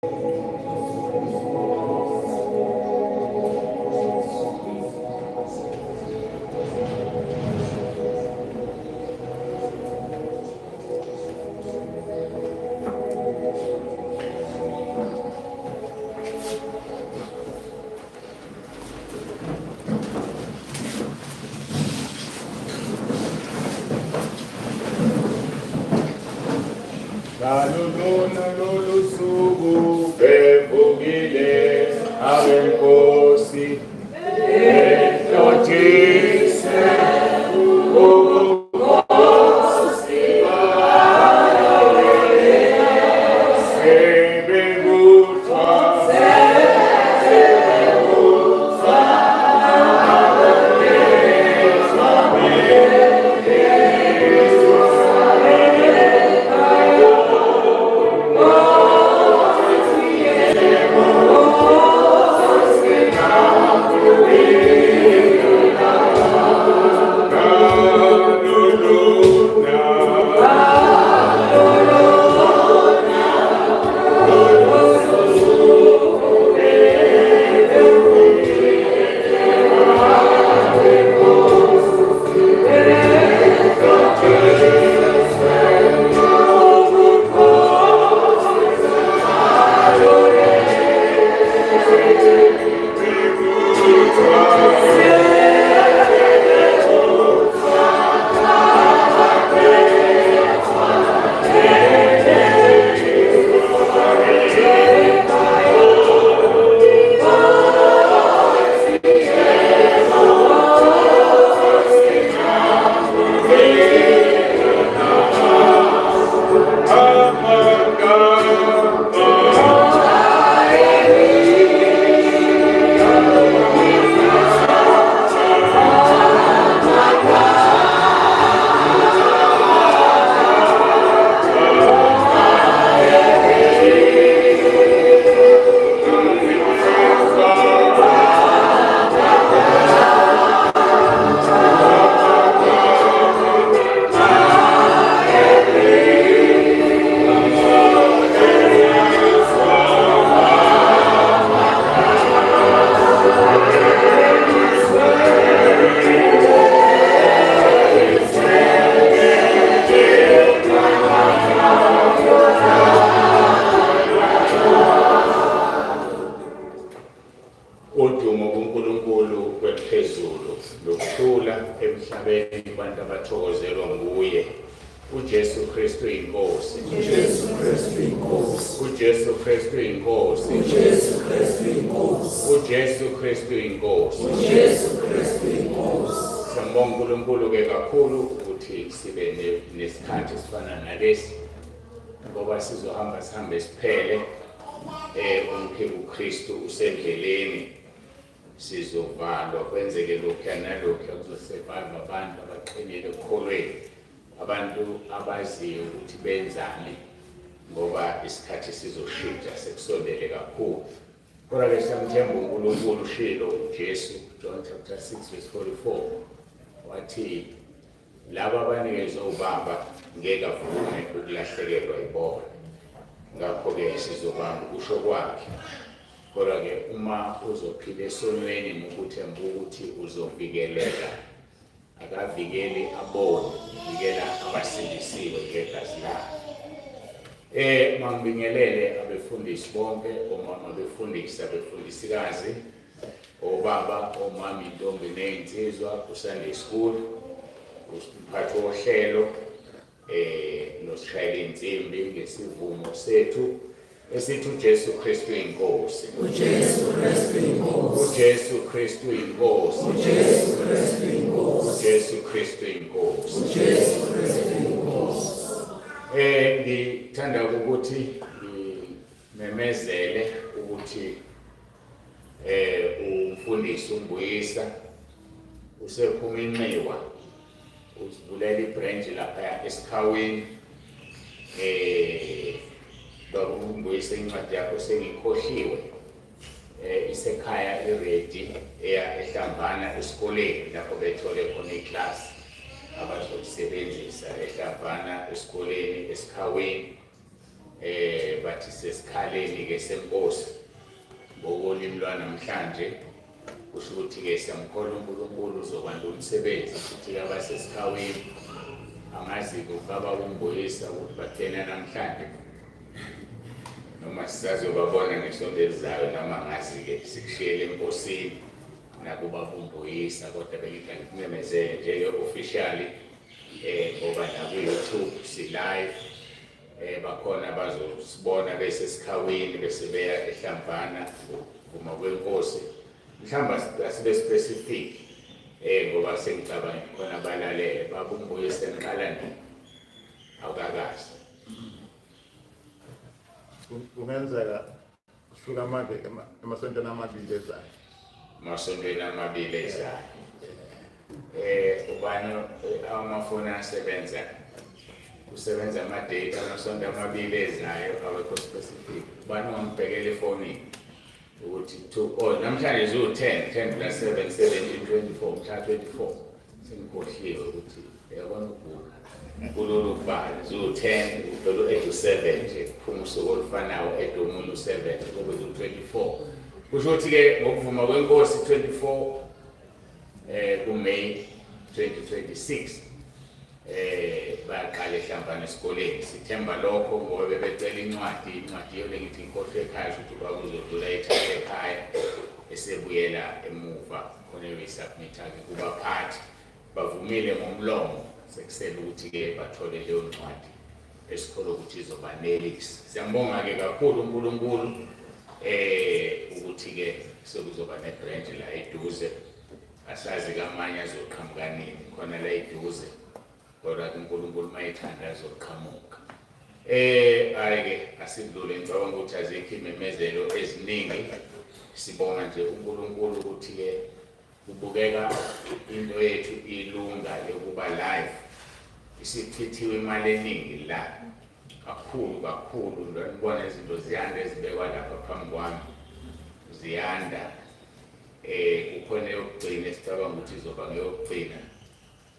Ngalolona lolu suku bevukile abenkosi ehlotshise ubukhosi sebebuthwa Udumo kuNkulunkulu kwephezulu nokuthula emhlabeni kubantu abathokozelwa nguye. UJesu Kristu inkosi. UJesu Kristu inkosi. UJesu Kristu inkosi. UJesu Kristu inkosi. UJesu Kristu inkosi. UJesu Kristu inkosi. Siyambonga uNkulunkulu ke kakhulu ukuthi sibe nesikhathi esifana nalesi ngoba sizohamba sihambe siphele umphiko uKristu usendleleni sizovalwa kwenzeke lokhuya nalokhuya kuzosurvive abantu abaqinile ekukholweni abantu abaziyo ukuthi benzani ngoba isikhathi sizoshintsha sekusondele kakhulu kodwa-ke siyamthemba uNkulunkulu ushilo uJesu John chapter 6 verse 44 wathi laba abanikezwe ubaba ngeke avume ukulahlekelwa yibona ngakho-ke sizobamba ukusho kwakhe kodwa-ke uma uzophila esonweni ngokuthemba ukuthi uzovikeleka akavikeli aboni uvikela abasindisiwe ngegazi lakhe. Mangibingelele abefundisi bonke, omama befundisi, abefundisikazi, obaba, omama, intombi nezinsizwa, uSunday School, umphathi wohlelo, nosishayela insimbi ngesivumo sethu esithi uJesu Kristu inkosi. UJesu Kristu inkosi. UJesu Kristu inkosi. UJesu Kristu inkosi. UJesu Kristu inkosi. UJesu Kristu inkosi. Ngithanda ukuthi ngimemezele ukuthi umfundisi uMbuyisa usephuma inxiwa uzivulela ibranch lapha esikhawini. Baba uMbuyisa, incwadi yakho sengikhohliwe, isekhaya iready eya eHlambana esikoleni lapho bethole khona iclass abazolisebenzisa eHlambana esikoleni esikhawini. Bathi sesikhaleni ke senkosi ngokolimi lwanamhlanje, kusho ukuthi ke siyamkholwa uNkulunkulu uzokwanda umsebenzi. Futhi abasesikhawini angazi-ke ubaba kumbuyisa ukuthi bagcina namhlanje noma sisazobabona ngesonto elizayo, noma ngazi-ke, sikushiyele enkosini nakuba kumbuyisa, kodwa bengithi angikumemezele nje-ke officially ngoba naku-YouTube si-live. Bakhona abazosibona bese esikhawini bese beya eHlamvana ngokuvuma kwenkosi. Mhlawumbe asibe specific ngoba sengicabanga khona abalalele. Baba uMbuyise, ngiqala nini? Awukakazi? Kungenzeka kusuka manje emasontweni 2 ezayo. Emasontweni 2 ezayo. Ubani amafoni asebenza, kusebenza ama-date amasonto 2 ezayo, awekho specific. Ubani ongangibhekela efonini ukuthi two, oh, namhlanje ziwu-10, 10 plus 7, 17, 24, mhla 24. Sengikhohliwe ukuthi uyabona uguga kulolu kubala, ziwu-10, uvele u-add u-7 nje, kuphuma usuku olufanayo, add omunye u-7, kube ziwu-24. Kusho ukuthi-ke ngokuvuma kwenkosi 24 kuMay 2026 bayaqala eHlamvana esikoleni. Sithemba lokho ngoba bebecela incwadi, incwadi yona ngithi ngikhohlwe ekhaya, ukuthi kwakuzodlula ithathe ekhaya esebuyela emuva khona eyoyisubmitha-ke kubaphathi. Bavumile ngomlomo, sekusele ukuthi-ke bathole leyo ncwadi esikholwa ukuthi izobanelisa. Siyambonga-ke kakhulu uNkulunkulu ukuthi-ke sekuzoba ne-branch la eduze. Asazi kamanye azoqhamuka nini khona la eduze, kodwa ke uNkulunkulu mayethanda azoqhamuka. Hayi-ke asidlule, ngicabanga ukuthi azikho imemezelo eziningi. Sibonga nje uNkulunkulu ukuthi-ke kubukeka into yethu ilunga yokuba live. Isichithiwe imali eningi la kakhulu kakhulu, ngibona izinto ziyanda ezibekwa lapha phambi kwami, ziyanda. Kukhona eyokugcina esicabanga ukuthi izoba ngeyokugcina,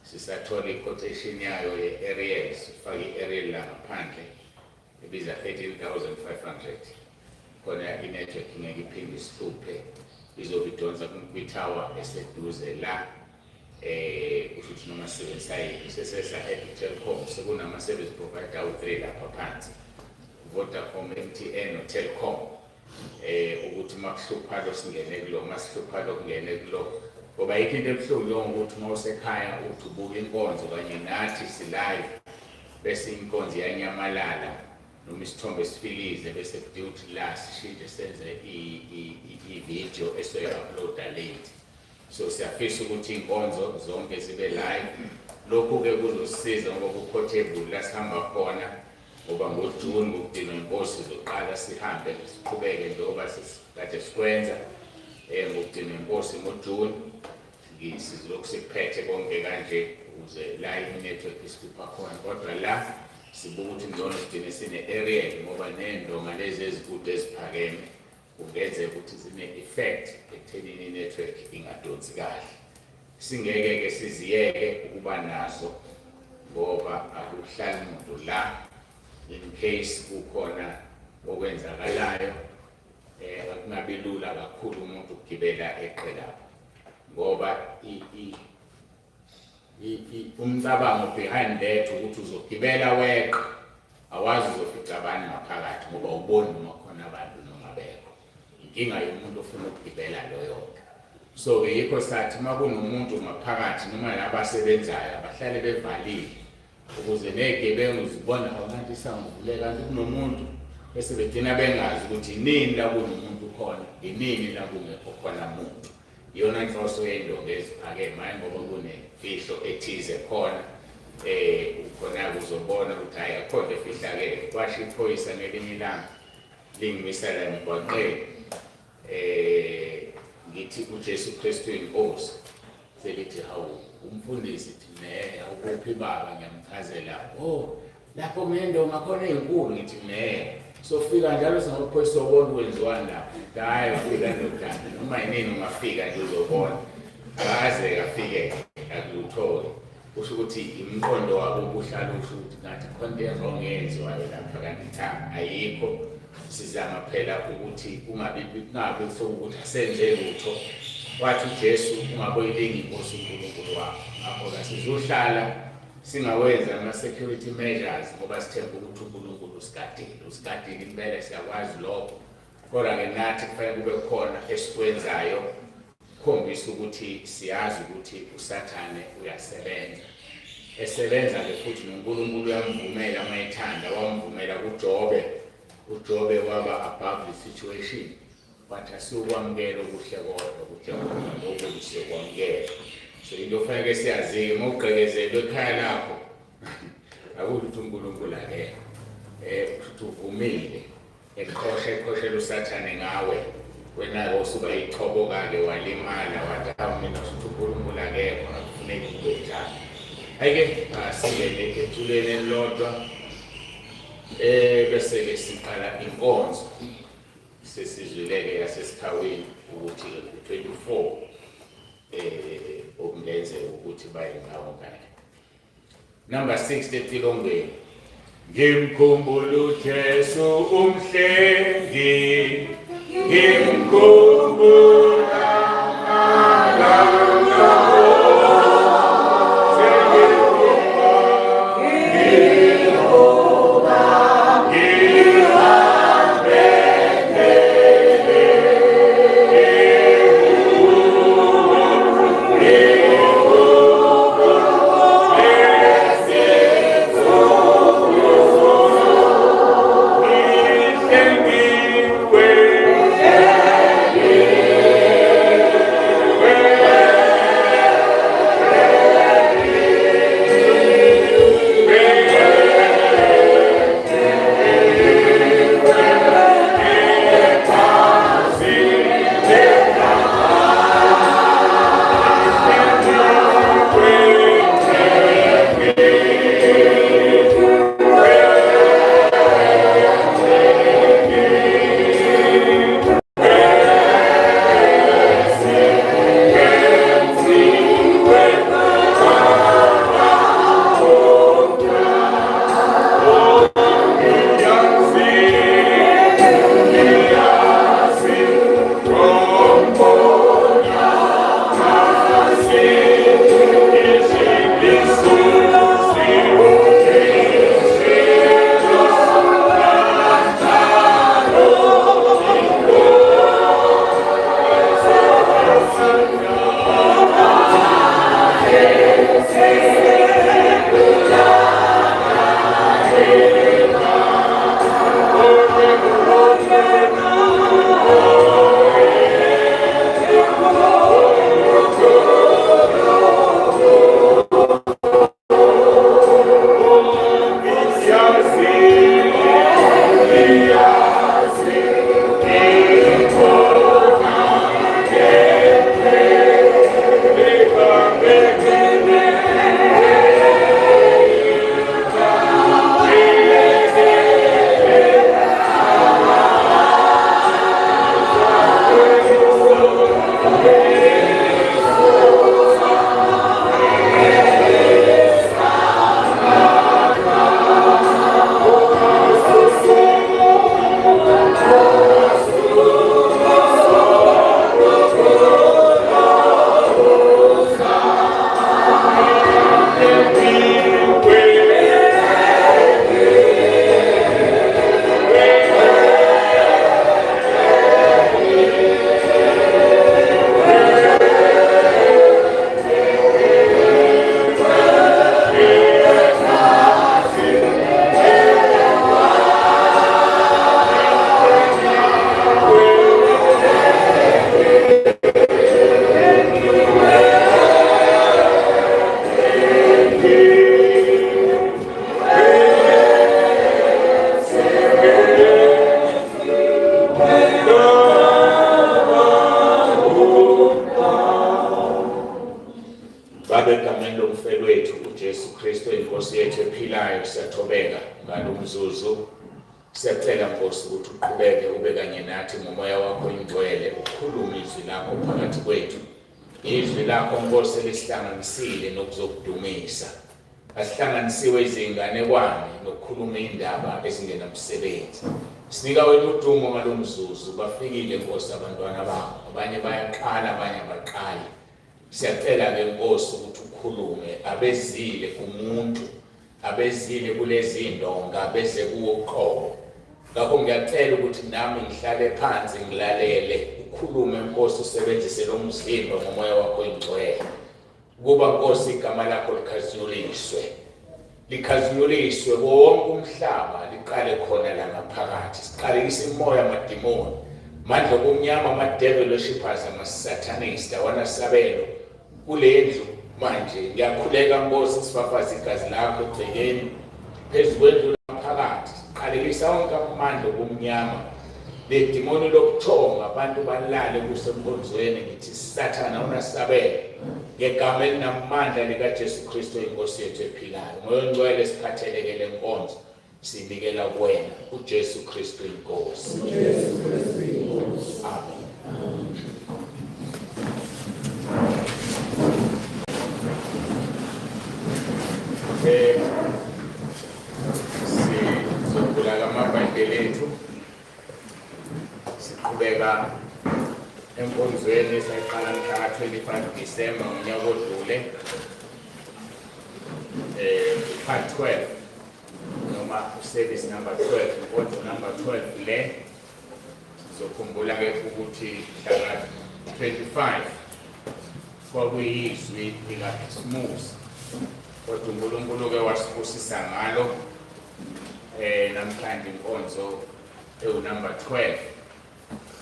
sisathola i-quotation yayo ye-aerial, sifake i-aerial la ngaphandle ibiza 13,500. Khona i-network ngeke iphinde isihluphe, izobe idonsa kwi-tower eseduze la. Kusho ukuthi noma sisebenzisa yini, sesesa Telkom, sekunama service provider awu-3 lapha phansi, Vodacom, MTN no-Telkom. Ukuthi uma kuhlupha lo singene kulo, uma sihlupha lo kungene kulo, ngoba yikho into ebuhlungu lo ukuthi uma usekhaya uthi ubuka inkonzo kanye nathi si-live, bese inkonzo iyanyamalala noma isithombe sifilize, bese kudinga ukuthi la sishintshe senze i-video esoyi-uploada late. So siyafisa ukuthi iy'nkonzo zonke zibe live. Lokhu-ke kuzosisiza ngoba ku-portable la sihamba khona, ngoba ngoJuni ngokudinwa inkosi sizoqala sihambe siqhubeke njengoba kade sikwenza. Ngokudinwa inkosi ngoJuni sizolokhu sikuphethe konke kanje ukuze la i-network isikhupha khona, kodwa la sibuka ukuthi ngcono sigcine sine-aerial ngoba ney'ndonga lezi ezikude eziphakeme kungenzeka ukuthi zine-effect ekuthenini i-network ingadonsi kahle. Singeke-ke siziyeke ukuba nazo ngoba akuhlali muntu la, in case kukhona okwenzakalayo akungabi lula kakhulu umuntu ukugibela eqe lapho, ngoba umcabango behind that ukuthi uzogibela weqa, awazi uzofica abani ngaphakathi ngoba uboni noma khona abantu noma bekho. Inkinga yomuntu ofuna ukugibela loyo-ke. So-ke yikho sathi uma kunomuntu ngaphakathi noma laba asebenzayo abahlale bevalile ukuze ney'gebengu zibone awukanti isango vule kanti kunomuntu, bese begcina bengazi ukuthi inini la kunomuntu khona, inini la kungekho khona muntu. Iyona nhloso yendonga eziphakeme, hhayi ngoba kunemfihlo ethize khona. Khona uzobona ukuthi hhayi, akukho nto efihlakele. Kwasho iphoyisa ngelinye ilanga lingimisa la emgwaqeni, ngithi uJesu Kristu inkosi, selithi hawu umfundisi, thi ne awukuphi baba? Ngiyamchazela, oh lapho kunendonga khona ezinkulu, ngithi ne sofika njalo singamaphoyisa sobona kwenziwani lapho. Hayi, ufika ndodana, noma yinini ungafika nje uzobona. Akaze kafike akulutho. Kusho ukuthi imiqondo wabo ubuhlala usho ukuthi ngathi khona into e-wrong eyenziwayo lapha, kanti cha, ayikho. Sizama phela ukuthi kungabi kungabi sokuthi asenze lutho. Wathi uJesu, ungaboyilingi iNkosi uNkulunkulu wakho. Ngakho-ke sizohlala singawenza ama-security measures ngoba sithemba ukuthi uNkulunkulu usigadile, usigadile impela, siyakwazi lokho. Kodwa-ke nathi kufanele kube khona esikwenzayo khombisa ukuthi siyazi ukuthi uSathane uyasebenza. Esebenza-ke futhi noNkulunkulu uyamvumela uma ethanda, wamvumela kuJobe. UJobe waba above the situation, wathi asiyokwamukela okuhle kodwa kuJehova, nokubi siyokwamukela. So into ofanele siyazi-ke, uma ugqekezelwe ekhaya lakho akusho ukuthi uNkulunkulu akekho, kusho ukuthi uvumile eqhosha eqhoshela uSathane ngawe. Wena-ke usuka ichoboka-ke walimala, wathi awu mina kusho ukuthi uNkulunkulu akekho, akufuneki kube njalo. Hhayi-ke asingene eculeni elilodwa, bese-ke siqala inkonzo. Sesizwile-ke yasesikhawini ukuthi u-24 okungenzeka ukuthi baye ngawo ngale. Number 60 etilongweni. Ngimkhumbula uJesu umhlengi, ngimkhumbula Baba, egameni lomfeli wethu uJesu Kristu inkosi yethu ephilayo, siyathobeka ngalo mzuzu. Siyacela Nkosi ukuthi uqhubeke ube kanye nathi ngomoya wakho ingcwele, ukhulume izwi lakho phakathi kwethu. Izwi lakho Nkosi lisihlanganisile nokuzokudumisa. Asihlanganisiwe izinganekwane nokukhuluma indaba ezingenamsebenzi. Sinika wena udumo ngalomzuzu bafikile Nkosi abantwana bakho. Abanye bayaqala abanye abaqali. Siyacela ke Nkosi ukuthi ukhulume abezile kumuntu abezile kulezi ndonga beze kuwo uqobo. Ngakho ngiyacela ukuthi nami ngihlale phansi ngilalele ukhulume Nkosi usebenzise lo mzimba ngomoya wakho oyingcwele. Ukuba Nkosi igama lakho likhazinyuliswe. Likhazinyuliswe wonke umhlaba liqale khona la ngaphakathi. Siqalekise imoya amadimoni. Mandla obumnyama ama-devil worshippers ama-satanist awanasabelo kule ndlu manje ngiyakhuleka Nkosi sifafaze igazi lakho egcekeni phezu kwendlu phakathi siqalekisa wonke amandla obumnyama ledimoni lobuthongo abantu balale kusenkonzweni ngithi sathana unasabelo ngegama elinamandla likaJesu Kristu inkosi yethu ephilayo moya ongcwele siphatheleke lenkonzo sinikela kuwena uJesu Kristu inkosi. uJesu Kristu inkosi. Amen. Eh sizovula amabhayibheli ethu siqhubeka enkonzweni esayiqala mhla ka-25 December ngonyaka odlule part 12 noma service number 12 inkonzo number 12 le sizokhumbula ke ukuthi mhla 25 kwakuyizwi likaKhisimusi kodwa uNkulunkulu ke wasibusisa ngalo namhlanje inkonzo ewu number 12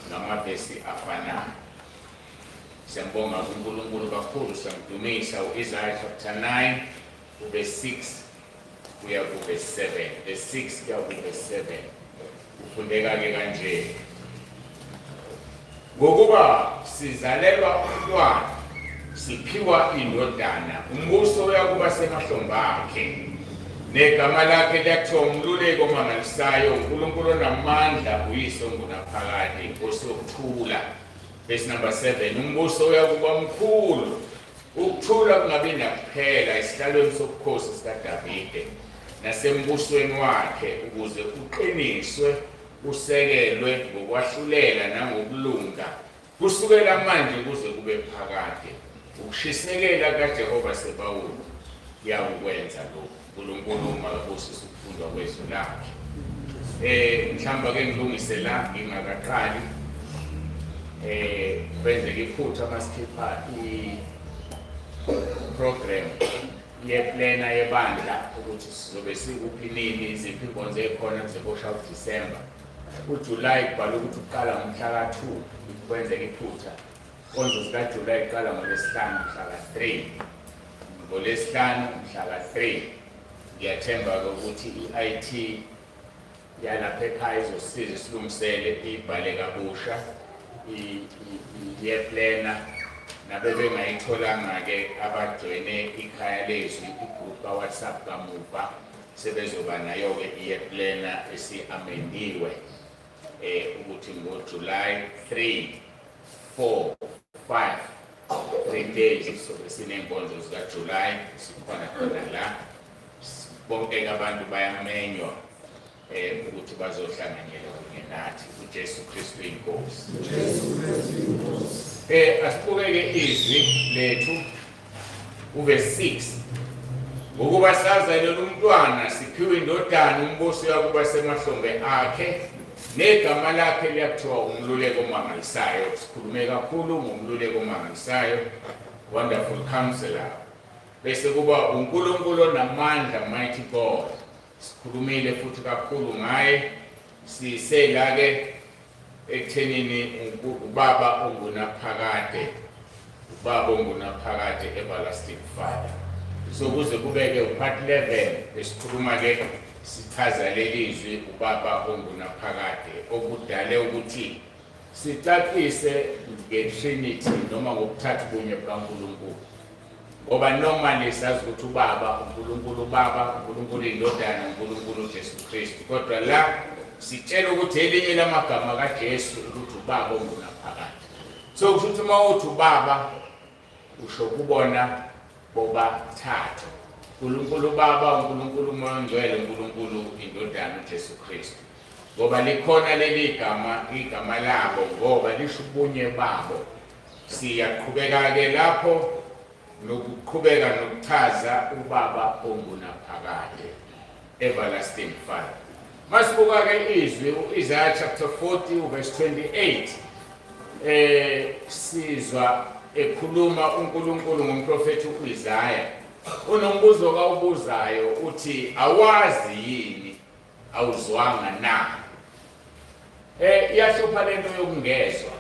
ngamavesi afanayo. Siyambonga uNkulunkulu kakhulu, siyamdumisa. U-Isaiah chapter 9 uverse 6 kuya kuverse 7, verse 6 kuya kuverse 7 ufundeka-ke kanje: ngokuba sizalelwa umntwana, siphiwa indodana, umbuso uyakuba semahlombe akhe, negama lakhe liyakuthiwa uMluleki omangalisayo, uNkulunkulu onamandla, uYise ongunaphakade, inkosi yokuthula. Verse number 7, umbuso uyakuba mkhulu, ukuthula kungabi nakuphela esihlalweni sobukhosi sikaDavide nasembusweni wakhe, ukuze uqiniswe usekelwe ngokwahlulela nangokulunga kusukela manje kuze kube phakade. Ukushisekela kaJehova Sebawoti kuyakukwenza lokhu. uNkulunkulu makabusise ukufundwa kwezwi lakhe. Mhlawumbe ake ngilungise la ngingakaqali. Kwenzeka iphutha masikhipha i-program yeplena yebandla ukuthi sizobe sikuphi nini, iziphi inkonzo ekhona kuze kosha uDisemba. UJuly kubhala ukuthi uqala ngomhla ka-2, kwenzeka iphutha. Inkonzo zikaJuly iqala ngoLwesihlanu mhla ka-3. NgoLwesihlanu mhla ka-3. Ngiyathemba-ke ukuthi i-IT yalapha ekhaya izosiza isilungisele ibhale kabusha yeplena nabebengayitholanga-ke abajoyine ikhaya lezwi igroup ka-WhatsApp kamuva sebezoba nayo-ke iyeplena esi-amendiwe ukuthi ngo-July 3 4 5 3 days sobe siney'nkonzo zikaJuly sikhona khona la. Bonke-ke abantu bayamenywa ukuthi bazohlanganyela kunye nathi. uJesu Kristu inkosi. uJesu Kristu inkosi. Asibukeke izwi lethu uverse 6. Ngokuba sazalelwa umntwana, siphiwe indodana, umbuso uyakuba semahlombe akhe, negama lakhe liyakuthiwa uMluleki omangalisayo. Sikhulume kakhulu ngoMluleki omangalisayo, Wonderful Counselor. Bese kuba uNkulunkulu onamandla, Mighty God. Sikhulumile futhi kakhulu ngaye. Sisela ke ekuthenini ubaba ongunaphakade, ubaba ongunaphakade, everlasting Father. So kuze kubeke upart 11 esikhuluma ke sichaza leli zwi ubaba ongunaphakade, okudale ukuthi sicacise ngeTrinity noma ngobuthathu bunye bukaNkulunkulu. Ngoba normally sazi ukuthi ubaba uNkulunkulu ubaba, uNkulunkulu indodana, uNkulunkulu uJesu Kristu. Kodwa la sitshela ukuthi elinye lamagama kaJesu ukuthi ubaba ongunaphakade. So kusho ukuthi uma uthi ubaba Usho kubona bobathathu. uNkulunkulu Baba, uNkulunkulu uMoya oNgcwele, uNkulunkulu iNdodana uJesu Kristu. Ngoba likhona leli gama, igama labo ngoba lisho ubunye babo. Siyaqhubeka-ke lapho nokuqhubeka nokuchaza uBaba ongunaphakade, everlasting Father. Masibuka-ke izwi u-Isaiah chapter 40 verse 28, sizwa ekhuluma uNkulunkulu ngomprofethi uIsaya. Unombuzo kawubuzayo uthi, awazi yini, awuzwanga na? Iyahlupha lento yokungezwa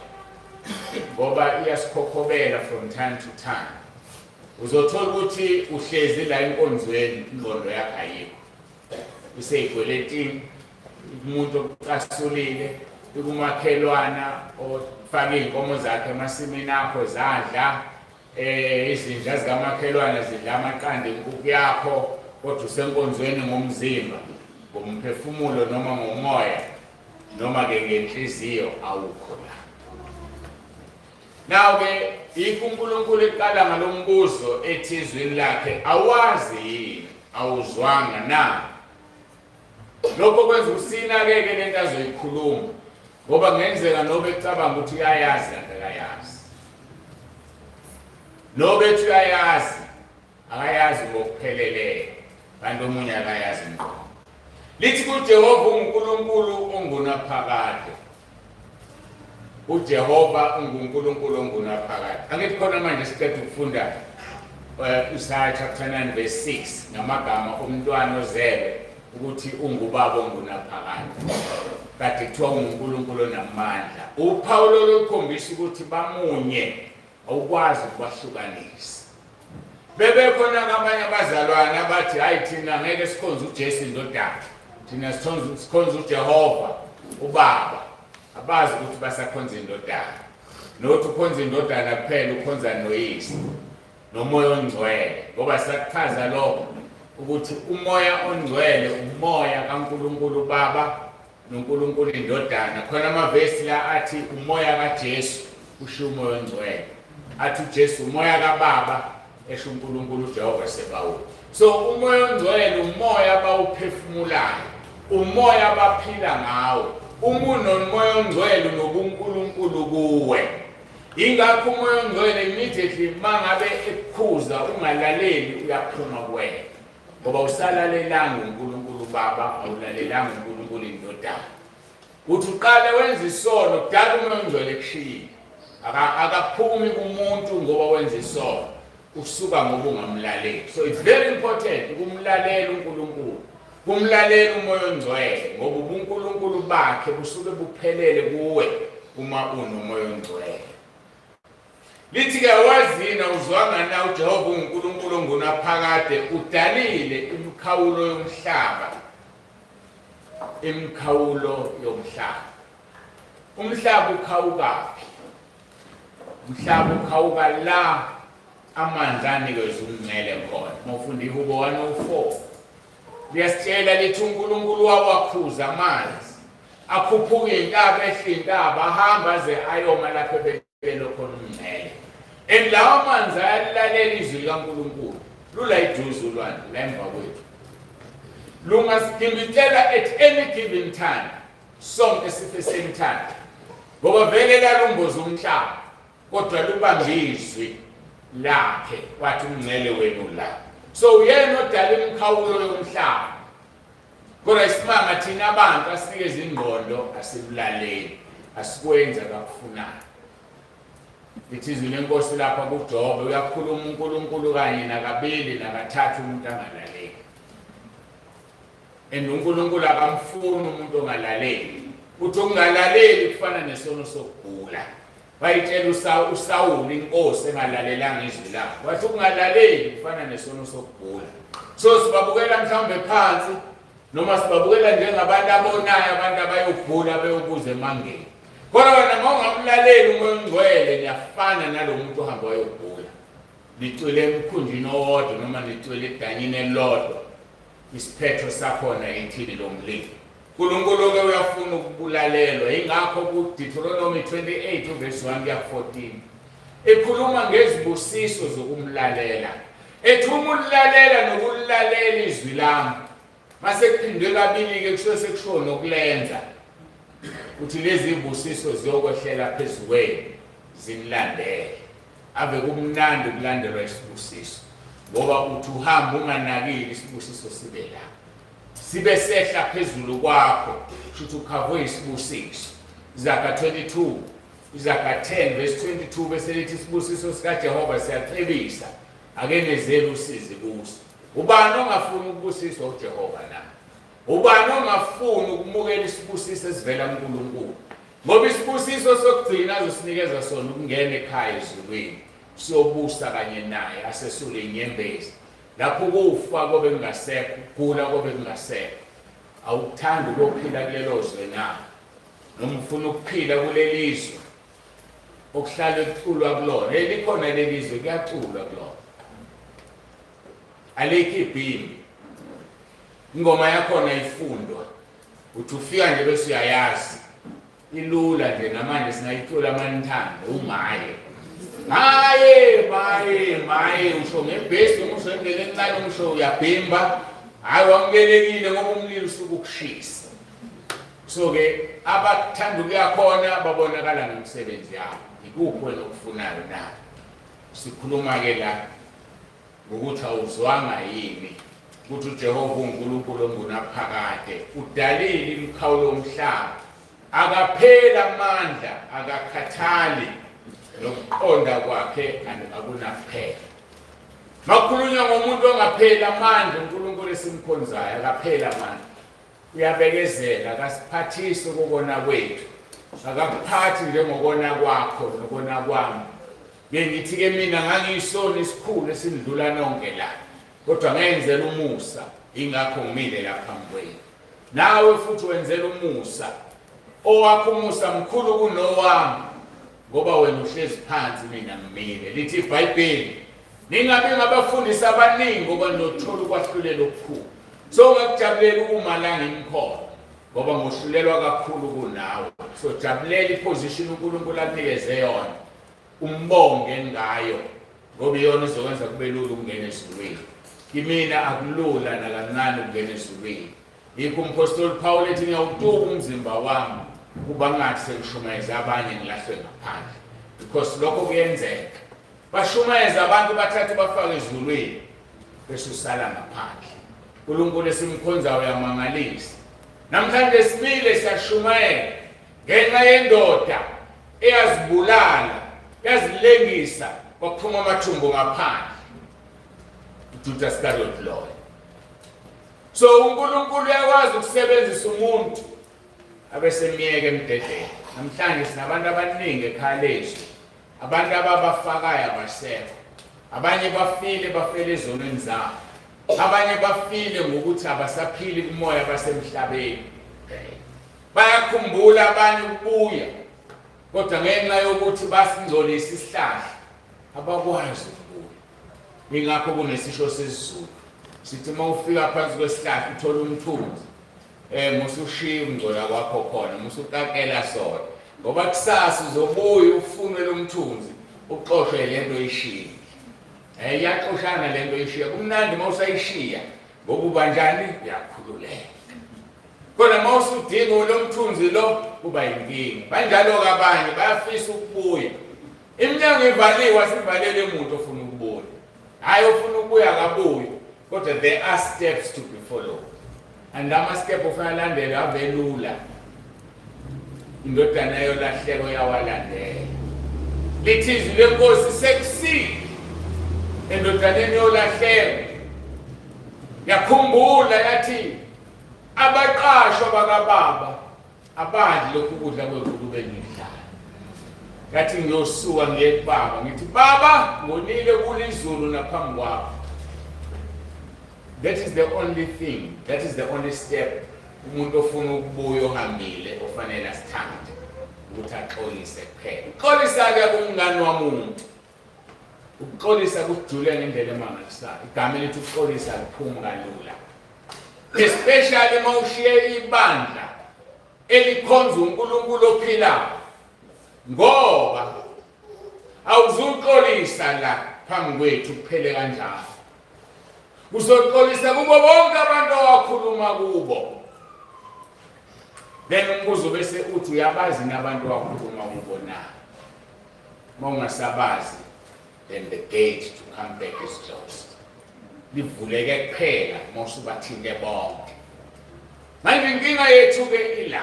ngoba iyasikhokhobela from time to time. Uzothola ukuthi uhlezi la enkonzweni, ingqondo yakho ayikho, useyigweletini, umuntu okucasulile, ikumakhelwana ofake iy'nkomo zakhe emasimini akho zadla, izinja zikamakhelwane zidla amaqanda enkukhu yakho, kodwa usenkonzweni ngomzimba, ngomphefumulo noma ngomoya noma-ke ngenhliziyo awukho la. Now-ke yikho uNkulunkulu eqala ngalo mbuzo ethi ezwini lakhe, awazi yini, awuzwanga na? Lokho kwenza usinakeke lento azoyikhuluma, ngoba kungenzeka nobe ecabanga ukuthi uyayazi kanti akayazi, nobe ethi uyayazi akayazi ngokupheleleyo, kanti omunye akayazi ngqo. Lithi kuJehova unguNkulunkulu ongunaphakade. uJehova unguNkulunkulu ongunaphakade. Angithi khona manje siqeda ukufunda Isaiah chapter 9 verse 6 ngamagama omntwana ozelwe ukuthi ungubaba ongunaphakade. Kade kuthiwa unguNkulunkulu onamandla. Uphawu lolukhombisa ukuthi bamunye, awukwazi ukubahlukanisa. Bebekhona abanye abazalwane abathi hayi, thina ngeke sikhonze uJesu indodana, thina sikhonza uJehova ubaba. Abazi ukuthi basakhonza indodana, nokuthi ukhonza indodana kuphela, ukhonza noyise noMoya oNgcwele, ngoba sakuchaza lokho ukuthi uMoya oNgcwele umoya kaNkulunkulu Baba noNkulunkulu iNdodana. Khona amavesi la athi umoya kaJesu usho uMoya oNgcwele, athi uJesu umoya kaBaba esho uNkulunkulu uJehova Sebawoti. So uMoya oNgcwele umoya abawuphefumulayo, umoya abaphila ngawo. Uma unoMoya oNgcwele unobuNkulunkulu kuwe. Ingakho uMoya oNgcwele immediately mangabe ekukhuza ungalaleli uyaphuma kuwena, ngoba usalalelanga uNkulunkulu Baba, awulalelanga uNkulunkulu iNdodana. Uthi uqale wenza isono, kudala uMoya oNgcwele ekushiyile. Akaphumi kumuntu ngoba wenza isono, usuka ngoba ungamlaleli. So it's very important ukumlalela uNkulunkulu, kumlalela uMoya oNgcwele, ngoba ubuNkulunkulu bakhe busuke buphelele kuwe uma unoMoya oNgcwele. Lithi-ke awazina uzwanga na uJehova unguNkulunkulu ongunaphakade, udalile imikhawulo yomhlaba, imikhawulo yomhlaba. Umhlaba ukhawukaphi? Umhlaba ukhawuka la amanzi anikezwe umngcele khona. Uma ufunda iHubo 104 liyasitshela lithi uNkulunkulu wawakhuza amanzi, akhuphuka intaba, ehla intaba, ahamba aze ayoma lapho ebekelo khona umngcele. And lawo manzi ayalilalela izwi likaNkulunkulu, lula iduze ulwandle la emva kwethu, lungasigibitela at any given time, sonke sife same time, ngoba vele lalumboza umhlaba, kodwa lubambe izwi lakhe, wathi umngcele wenu la. So uyena odala imikhawulo yomhlaba, kodwa isimanga thina abantu asinikeze ingqondo, asikulaleli, asikwenza akakufunayo. Lithi izwi lenkosi lapha kuJobe, uyakhuluma uNkulunkulu kanye nakabili nakathathu, umuntu angalaleli. And uNkulunkulu akamfuni umuntu ongalaleli. Uthi ukungalaleli kufana nesono sokugula. Wayitshela uSawuli inkosi engalalelanga izwi lakhe, wathi ukungalaleli kufana nesono sokugula. So sibabukela mhlawumbe phansi, noma sibabukela njengabantu abonayo, abantu abayogula beyobuza emangeni. Kodwa wena uma ungamlaleli uMoya oNgcwele, niyafana nalo muntu ohamba wayogula. Nicwile emkhunjini owodwa noma nicwile edanyini elilodwa, isiphetho sakhona ithini lomlilo. uNkulunkulu-ke uyafuna ukubulalelwa, yingakho ku-Deuteronomy 28 uverse 1 kuya 14. Ekhuluma ngezibusiso zokumlalela. Ethi uma ulilalela nokulalela izwi lami, mase kuphindwe kabili-ke kusuke sekushiwo nokulenza. Uthi lezi zibusiso ziyokwehlela phezu kwenu zinilandele. Ave kumnandi ukulandelwa isibusiso ngoba uthi uhamba unganakile isibusiso sibe la. Sibe sehla phezulu kwakho, shuthi ukhavwe isibusiso. Zaga 22, Izaga 10 verse 22 bese lithi isibusiso sikaJehova siyacebisa, akenezeli usizi kuso. Ubani ongafuni ukubusiswa uJehova na? Ubani ongafuni ukumukela isibusiso esivela kuNkulunkulu? Ngoba isibusiso sokugcina azosinikeza sona ukungena ekhaya ezulwini, siyobusa kanye naye asesule inyembezi. Lapho ukufa kobe kungasekho, ukugula kobe kungasekho. Awukuthandi ukuyophila kulelo zwe na? Noma ufuna ukuphila kuleli zwe okuhlale kuculwa kulona? Likhona leli zwe, kuyaculwa kulona. Alikho ibhimbi. Ingoma yakhona ifundwa. Uthi ufika nje bese uyayazi. Ilula nje namanje singayicula manithanda umaye. Maye maye maye usho ngebhesi noma usho indlela encane usho uyabhimba. Hayi wamukelekile ngoba umlilo usuke ukushisa. So ke abathanda ukuya khona babonakala ngemisebenzi yabo. Ikuphi wena okufunayo na? Sikhuluma ke la ngokuthi awuzwanga yini ukuthi uJehova uNkulunkulu ongunaphakade udalile imikhawulo yomhlaba, akapheli amandla, akakhathali, nokuqonda kwakhe akunakuphela. Makukhulunywa ngomuntu ongapheli amandla, uNkulunkulu esimkhonzayo akapheli amandla, uyabekezela, akasiphathisi ukukona kwethu, akakuphathi njengokona kwakho nokona kwami. Ke ngithi ke mina ngangiyisoni esikhulu esindlula nonke la, kodwa ngenzela umusa, ingakho ngimile la phambi kwenu. Nawe futhi wenzela umusa, owakho umusa mkhulu kunowami, ngoba wena uhlezi phansi mina ngimile. Lithi iBhayibheli, ningabi ngabafundisi abaningi ngoba nothola ukwahlulela okukhulu. So ungakujabulela ukuma la ngimkhona ngoba ngohlulelwa kakhulu kunawe. So jabulela iposition uNkulunkulu akunikeze yona. Umbonge ngayo ngoba iyona izokwenza kube lula ukungena ezulwini. Kimina akulula nakancane ukungena ezulwini. Yikho umphostoli Paul ethi ngiyawutuka umzimba wami kuba ngathi sengishumayeza abanye ngilahlwe ngaphandle. Because lokho kuyenzeka. Bashumayeza abantu bathathe bafake ezulwini bese usala ngaphandle. uNkulunkulu esimkhonzayo uyamangalisa. Namhlanje simile siyashumayela ngenxa yendoda eyazibulala yazilengisa kwaphuma amathumbu ngaphandle, uJudas Iscariot loyo. So uNkulunkulu uyakwazi ukusebenzisa umuntu abesemyeke emdedeni. Namhlanje sinabantu abaningi ekhaya lethu, abantu ababafakayo abasekho, abanye bafile, bafele ezonweni zabo, abanye bafile ngokuthi abasaphili kumoya, basemhlabeni. Bayakhumbula abanye ukubuya, kodwa ngenxa yokuthi basingcolisa isihlahla abakwazi ukubuya. Ingakho kunesisho sesiZulu sithi uma ufika phansi kwesihlahla uthola umthunzi, musushiya ukungcola kwakho khona, musukakela sona, ngoba kusasa uzobuya ufunwe lo mthunzi uxoshwe lento oyishiyile. Iyaxoshana lento oyishiya, kumnandi uma usayishiya ngoba ubanjani, uyakhululeka. Kodwa uma usudinga lo mthunzi lo kuba yinkinga. Banjalo-ke abanye bayafisa ukubuya, iminyango ivaliwe, asivalele muntu ofuna ukubuya. Hhayi, ofuna ukubuya akabuye, kodwa there are steps to be followed, and ama-step ofanele alandelwe ave lula. Indodana yolahleko yawalandela. Lithi izwi lenkosi sekusile endodaneni yolahleko, yakhumbula yathi abaqashwa bakababa abadli lokhu kudla kwengulube engidlayo. Ngathi ngiyosuka ngiye kubaba ngithi baba ngonile kulizulu naphambi kwakho. That is the only thing, that is the only step umuntu ofuna ukubuya ohambile ofanele asithathe, ukuthi axolise kuphela. Uxolisa-ke kumngani wamuntu, ukuxolisa kujule ngendlela emangalisayo. Igama elithi ukuxolisa liphumi kalula, especially uma ushiye ibandla elikhonza uNkulunkulu ophilayo, ngoba Awuzuxolisa la phambi kwethu kuphele kanjalo. Uzoxolisa kubo bonke abantu owakhuluma kubo. Then umbuzo bese uthi uyabazi nabantu owakhuluma kubo na? Uma ungasabazi then the gate to come back is closed. Livuleke kuphela uma usubathinte bonke. Manje inkinga yethu ke ila.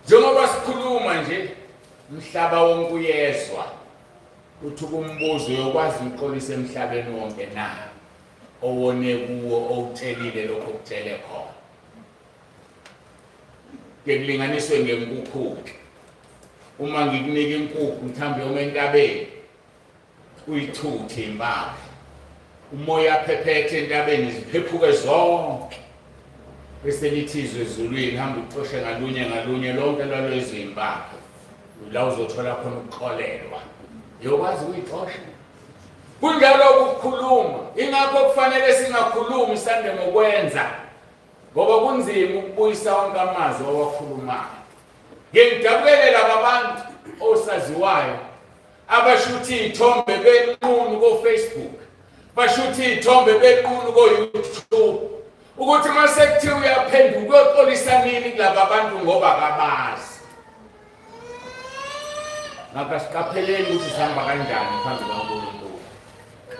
Njengoba sikhuluma nje umhlaba wonke uyezwa uthi kumbuzo uyokwazi ukuxolisa emhlabeni wonke na owone kuwo owutshelile lokho okutshele khona. Ke kulinganiswe ngenkukhu uma ngikunika inkukhu mhlawumbe yoma entabeni uyithuthe impahla umoya aphephethe entabeni ziphephuke zonke bese lithi izwe ezulwini hamba ucoshe ngalunye ngalunye lonke lwalwezo impahla la uzothola khona ukuxolelwa yokwazi ukuyixosha kunjalo ukukhuluma ingakho kufanele singakhulumi sande ngokwenza ngoba kunzima ukubuyisa wonke amazwi owakhulumayo ngingidabukele laba bantu osaziwayo abashutha iy'thombe benqunu ko-Facebook bashutha iy'thombe benqunu ko-YouTube ukuthi uma sekuthiwa uyaphenduka uyoxolisa nini kulaba bantu ngoba kabazi ngakho asiqapheleni ukuthi sihamba kanjani phambi kaNkulunkulu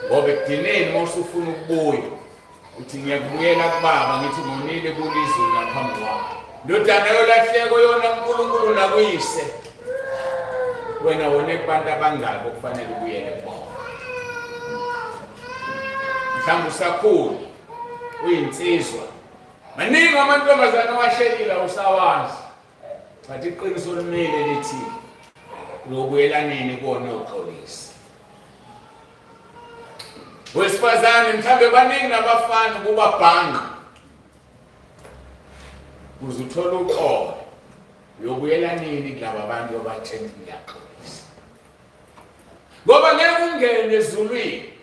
ngoba ekugcineni uma usufuna ukubuya uthi ngiyakubuyela kubaba ngithi ngonile kulizulu naphambi kwakho ndodana yolahleko yona uNkulunkulu nakuyise wena wone kubantu abangaki okufanele ubuyele kubona mhlawumbe usakhula uyinsizwa maningi amantombazane awashelile usawazi but iqiniso limile lithi uyobuyela nini kuwona uyoxolisa wesifazane mhlawumbe baningi nabafana kuba bhanqa kuze uthole uxolo uyobuyela nini kulaba bantu obatshela ngiyaxolisa ngoba ngeke ungene ezulwini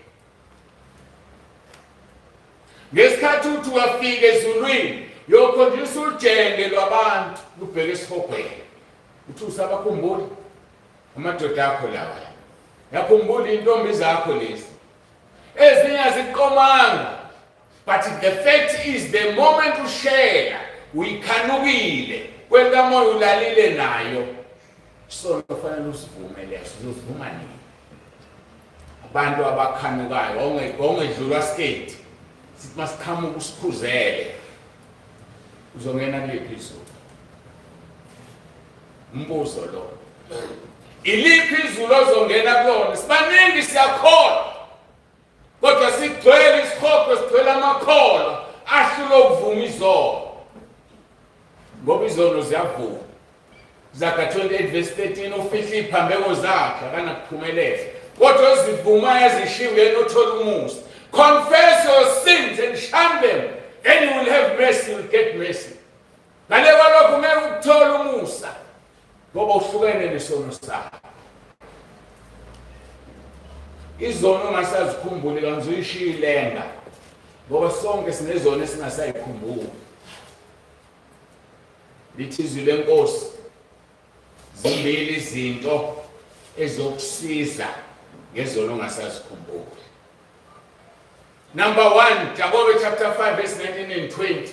ngesikhathi uthi uyafika ezulwini uyokhonjiswa ujenge lwabantu lubheke esihogweni uthi usabakhumbula amadoda akho lawa yakhumbula intombi zakho lezi ezinye aziqomanga but the fact is the moment ushela uyikhanukile kwelikamoya ulalile nayo isono kufanele usivume leso uzosivuma nini abantu abakhanukayo ongedlulwa skate sithi masiqhamuka usikhuzele uzongena kuliphi izulu umbuzo lo iliphi izulu ozongena kulona sibaningi siyakholwa kodwa sigcwele isikhokho sigcwele amakholwa ahlula ukuvuma izono ngoba izono ziyavuma Zaga 28 verse 13 ufihla iziphambeko zakhe akanakuphumelela kodwa ozivumayo ezishiya uyena othola umusa confess your sins and shun them then you will have mercy you will get mercy ngale kwalokho ngeke ukuthole umusa ngoba uhlukene nesono sakho izono ongasazikhumbuli kanti uyishiya ilenga ngoba sonke sinezono esingasayikhumbuli lithi izwi lenkosi zimbili izinto ezokusiza ngezono ongasazikhumbuli number 1 Jakobe chapter 5 verse 19 and 20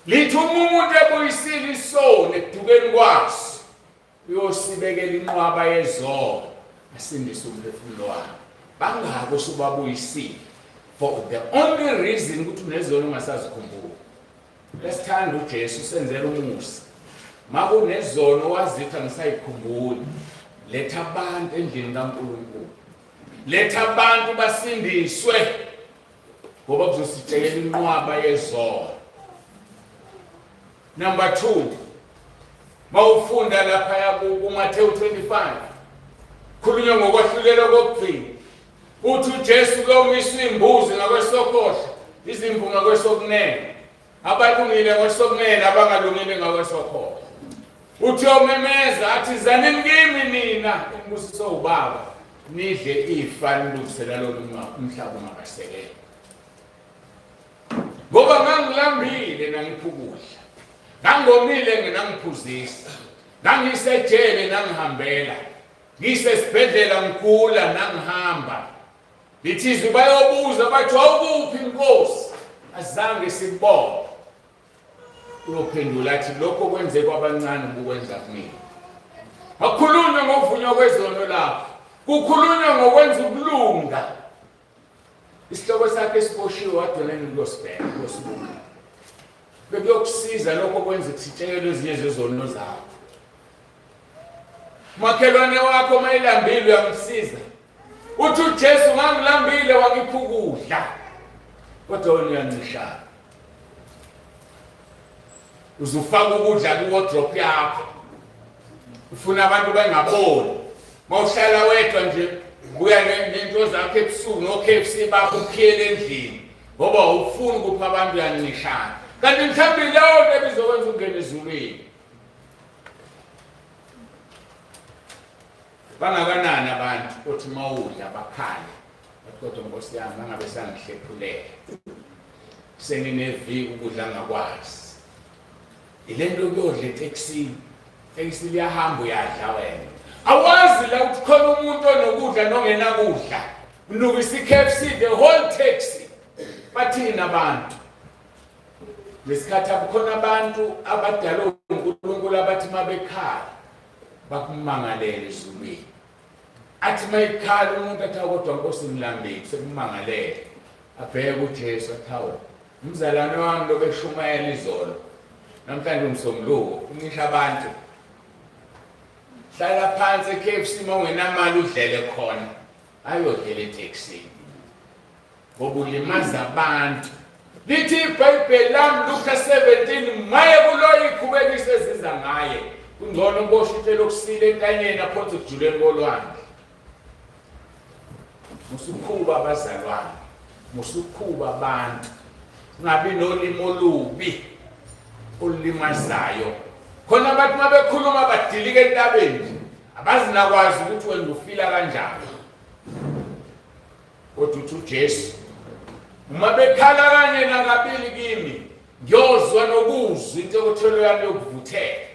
lithi uma umuntu ebuyisile isono ekudukeni kwaso uyosibekela inqwaba yezono asindise umphefumulo wakhe bangaki osubabuyisile for the only reason ukuthi unezono ungasazikhumbuli Lesithanda uJesu senzela umusa. Makunezono wazithi angisayikhumbuli. Letha abantu endlini kaNkulunkulu. Letha abantu basindiswe ngoba kuzositshela inqwaba yezono. Number 2 Mawufunda lapha kuMathewu 25 khulunywa ngokwahlulelwa kokugcina. Uthi uJesu kuyomiswa imbuzi ngakwesokhohlo, izimvu ngakwesokunene. Abalungile ngakwesokunene, abangalungile ngakwesokhohlo. Uthi uyomemeza athi zanini kimi nina enibusiswe ubaba nidle ifa nilungisela lona umhlaba ungakasekela. Ngoba ngangilambile nangipha ukudla. Ngangomile nginangiphuzisa. Ngangisejele nangihambela. Ngisesibhedlela ngigula nangihamba. Lithi izwi bayobuza bathi wawukuphi Nkosi? Azange sikubone. Uyophendula athi lokho kwenze kwabancane ubukwenza kumina. Akukhulunywa ngokuvunywa kwezono lapho. Kukhulunywa ngokwenza ukulunga. Isihloko sakhe esiboshiwe wadona ukuyosibheka, ukuyosibuka. Bekuyokusiza lokho kwenza kuthitshekelwe ezinye zezono zakho. Makhelwane wakho uma elambile uyamsiza. Uthi uJesu ngangilambile wangipha ukudla. Kodwa wena uyancishana. Uzufaka ukudla ku-wardrobe yakho. Ufuna abantu bengaboni. Mawuhlala wedwa nje ubuya nento zakho ebusuku no-KFC bakho ukhiyele endlini ngoba awufuni ukupha abantu uyancishana. Kanti mhlawumbe leyo nto ebizokwenza ungene ezulwini. Bangakanani abantu othi mawudla bakhale bathi kodwa nkosi yami mangabe sangihlephulela sengineviki ukudla ngakwazi ile nto kuyodla etekisini tekisi liyahamba uyadla wena awazi la ukuthi khona umuntu onokudla nongenakudla unukisa i-KFC the whole taxi bathini abantu Ngesikhathi akukhona abantu abadalwe uNkulunkulu abathi mabekhala bakumangalele ezulwini. Athi mayikhala umuntu athi kodwa Nkosi ngilambile sekumangalele. Abheke uJesu athi hawu umzalwane wami lo beshumayela izolo namhlanje umsombuluko uncisha abantu. Hlala phansi e-KFC uma ungenamali udlele khona ayodlela etekisini. Ngoba ulimaza abantu. Lithi iBhayibheli lami Luka 17 maye kuloyo ikhubekise eziza ngaye. Kungcono uboshwe itshe lokusila entanyeni aphonse ekujuleni kolwandle. Musukhuba abazalwane, musukhuba abantu. Ungabi nolimi olubi olulimazayo. Khona abantu mabekhuluma badilika entabeni. Abazinakwazi ukuthi wena ufila kanjani. Kodwa uthi uJesu, uma bekhala kanye nakabili kimi, ngiyozwa nokuzwa intokothelo yami yokuvuthela.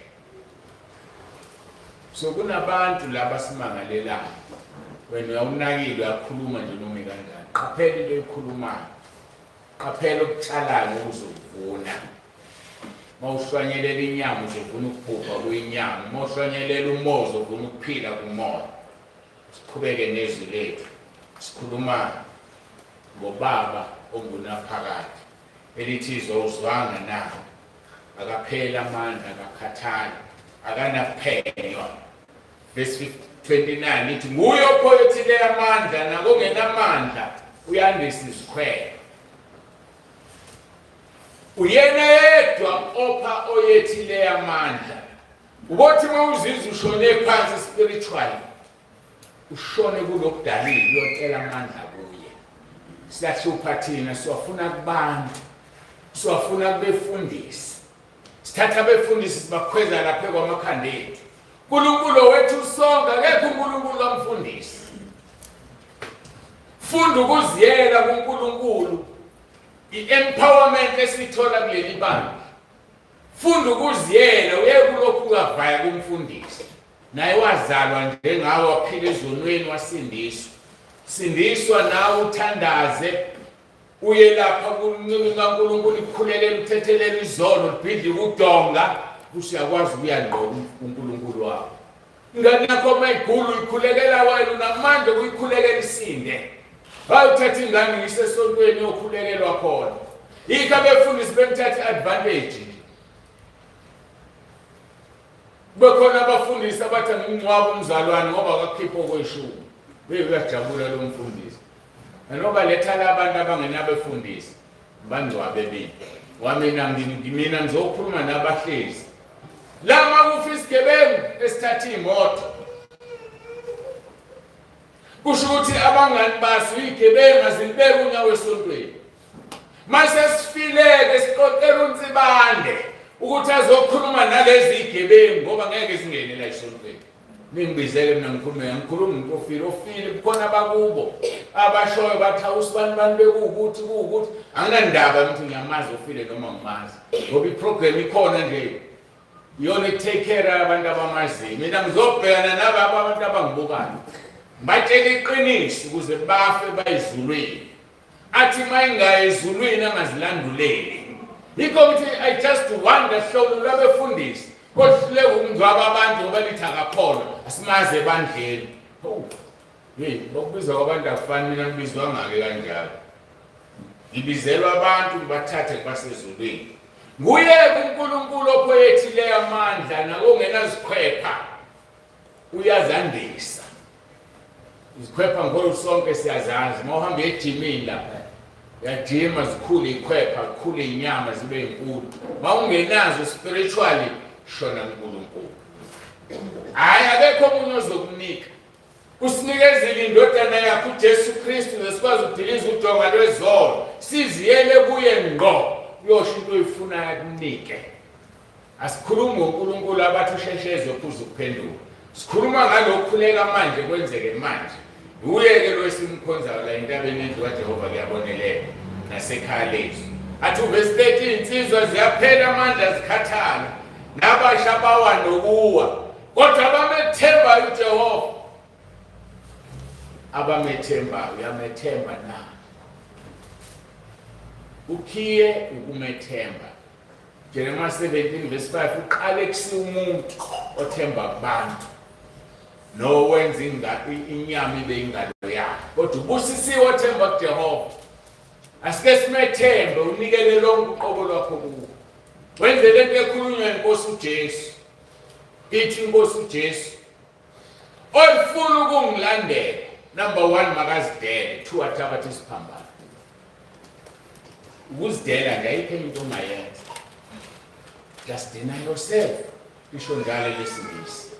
So kunabantu laba simangalelayo. Wena uyawunakile uyakhuluma nje noma kanjani. Qaphela into oyikhulumayo. Qaphela okutshalayo uzokuvuna. Mawuhlwanyelela inyama uzovuna ukubhubha kuyinyama. Mawuhlwanyelela umoya uzovuna ukuphila kumoya. Siqhubeke nezwi lethu. Sikhuluma ngobaba ongunaphakade. Elithi izwa uzwanga na? Akapheli amandla, akakhathali, akanaphenywa. Verse 29 lithi nguye ophoyothile amandla nakongenamandla uyandisa izikhwelo. Uyena yedwa opha oyethile amandla. Ubothi uma uzizwa ushone phansi spiritually ushone kulokudalile uyocela amandla kuye. Siyahlupha thina siwafuna kubantu. Siwafuna kubefundisi. Sithatha abefundisi sibakhweza lapha kwamakhanda ethu. uNkulunkulu wethu sonke akekho uNkulunkulu kamfundisi. Funda ukuziyela kuNkulunkulu. I-empowerment esiyithola kuleli bandla. Funda ukuziyela uye kulokhu ungavaya kumfundisi. Naye wazalwa njengawe waphila ezonweni wasindiswa. Sindiswa nawe uthandaze uye lapha kuncinci kaNkulunkulu ikukhulelela uthethelela izono libhidlike udonga usuyakwazi ukuya ngqo kuNkulunkulu wakho. Ingane yakho uma igula uyikhulekela wena unamandla okuyikhulekela isinde. Hayi uthatha ingane uyise esontweni yokhulekelwa khona. Yikho abefundisi bemthatha i-advantage nje. Kube khona abafundisi abathi angimngcwaba umzalwane ngoba akakhipha okweshumi. Bebe uyajabula lo mfundisi. Nanoba letha labantu abangenabefundisi bangcwabe mina. Wamina ngimina ngizokhuluma nabahlezi. Lama kufa isigebengu esithatha imoto. Kusho ukuthi abangani baso igebengu azilibeki unyawo esontweni. Mase sifileke siqoqela uNsibande ukuthi azokhuluma nalezi igebengu ngoba ngeke zingene la esontweni. Ningibizele mina ngikhulume ngikhuluma umuntu ofile ofile kukhona abakubo abashoyo bathi awusibani bani bekuwukuthi kuwukuthi anginandaba ukuthi ngiyamazi ofile noma ngimazi ngoba iprogram ikhona nje. Iyona take care abantu abamaziyo. Mina ngizobhekana nalabo abantu abangibukayo. Ngibatshela iqiniso ukuze bafe bayizulwini. Athi mayingayi ezulwini angazilanduleli. Yikho ukuthi I just wonder hlobo lwabefundisi kohluleka ukungcwaba abantu ngoba lithi akakholwa asimaze ebandleni. Hawu. Hey, bakubizwa kwabantu akufani mina ngibizwa ngake kanjalo. Ngibizelwa abantu ngibathathe ngibasezulwini. Nguye uNkulunkulu ophoyethileyo amandla nakongenazikhwepha uyazandisa. Izikhwepha ngikholwa sonke siyazazi. Uma uhamba ejimini lapha uyajima zikhule ikhwepha, kukhule inyama zibe inkulu. Uma ungenazo spiritually shona kuNkulunkulu. Hhayi akekho omunye ozokunika. Usinikezile indodana yakhe uJesu Kristu nesikwazi ukudiliza udonga lwezolo. Siziyele kuye ngqo. Uyosho into oyifunayo akunike. Asikhulumi ngoNkulunkulu abathi usheshe ezophuza ukuphenduka. Sikhuluma ngalokukhuleka manje kwenzeke manje. Uye-ke lo esimkhonzayo la entabeni yendlu kaJehova kuyabonelela nasekhaya lethu. Athi uvesi 13 insizwa ziyaphela amandla zikhathala nabasha bawa nokuwa kodwa abamethembayo uJehova abamethembayo uyamethemba na ukhiye ukumethemba Jeremiah 17 verse 5 uqale kusiya umuntu othemba kubantu nowenza inyama ibe ingalo yakhe kodwa ubusisiwe othemba kuJehova asike simethembe unikele lonke uqobo lwakho kuwo wenze lento ekhulunywa inkosi uJesu ithi inkosi uJesu olifuna ukungilandela number 1 makazidele 2 athabathe isiphambano ukuzidela nje ayikho enye into ongayenza just deny yourself isho njalo lesingisi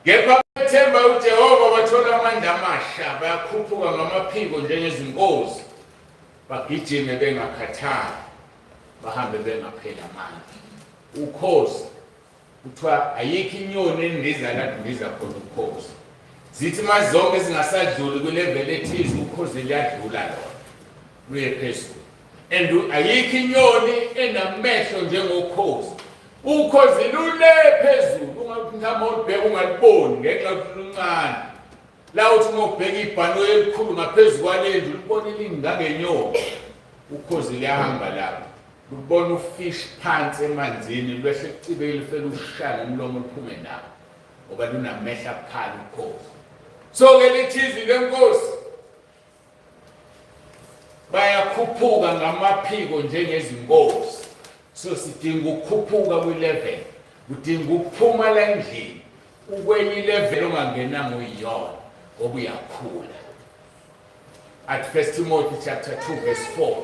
kepha bethemba uJehova bathola amandla amasha bayakhuphuka ngamaphiko njengezinkozi bagijime bengakhathali bahambe bengapheli amandla ukhozi Kuthiwa ayikho inyoni endiza la kundiza khona ukhozi. Zithi uma zonke zingasadluli kwilevel ethize ukhozi liyadlula lona luye phezulu. And ayikho inyoni enamehlo njengokhozi. Ukhozi lule phezulu ungathi mhlawumbe ulibheka ungaliboni ngenxa yokuthi luncane. La uthi uma ubheka ibhanoyi elikhulu ngaphezu kwalendlu ulibone lingangenyoni. Ukhozi liyahamba lapho. Lubona ufish phansi emanzini lwehle ekucibeni lufele ushaya ngomlomo luphume nawo ngoba lunamehlo abukhali ukhozi. So-ke lithi izwi lenkosi bayakhuphuka ngamaphiko njengezinkosi. So sidinga ukukhuphuka kwi-level, udinga ukuphuma la endlini ukwenye ilevel ongangenanga uyiyona ngoba uyakhula. At 1 Timothy chapter 2 verse 4.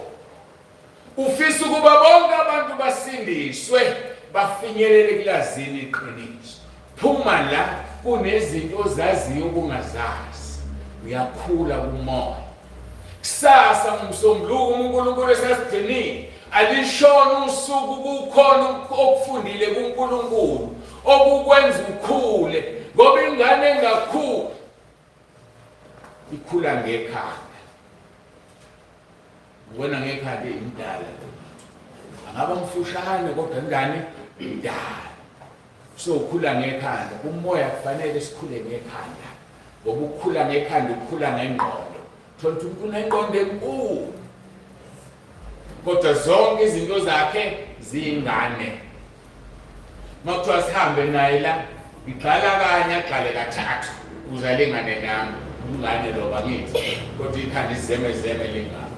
Ufisa ukuba bonke abantu basindiswe bafinyelele kulazini iqiniso. Phuma la kunezinto ozaziyo okungazazi. Uyakhula kumoya. Kusasa ngomsombuluko uNkulunkulu esasigcinile alishona usuku kukhona okufundile kuNkulunkulu okukwenza ukhule ngoba ingane engakhuli ikhula ngekhanda ubona ngekhanda imdala lo angaba mfushane kodwa ingane imdala so ukhula ngekhanda kumoya kufanele sikhule ngekhanda ngoba ukukhula ngekhanda ukukhula ngengqondo thola ukuthi umuntu unengqondo enkulu kodwa zonke izinto zakhe ziyingane uma kuthiwa sihambe naye la ngigqala kanye agqale kathathu ukuze alingane nami umngane lo bakithi kodwa ikhanda izemezeme lingane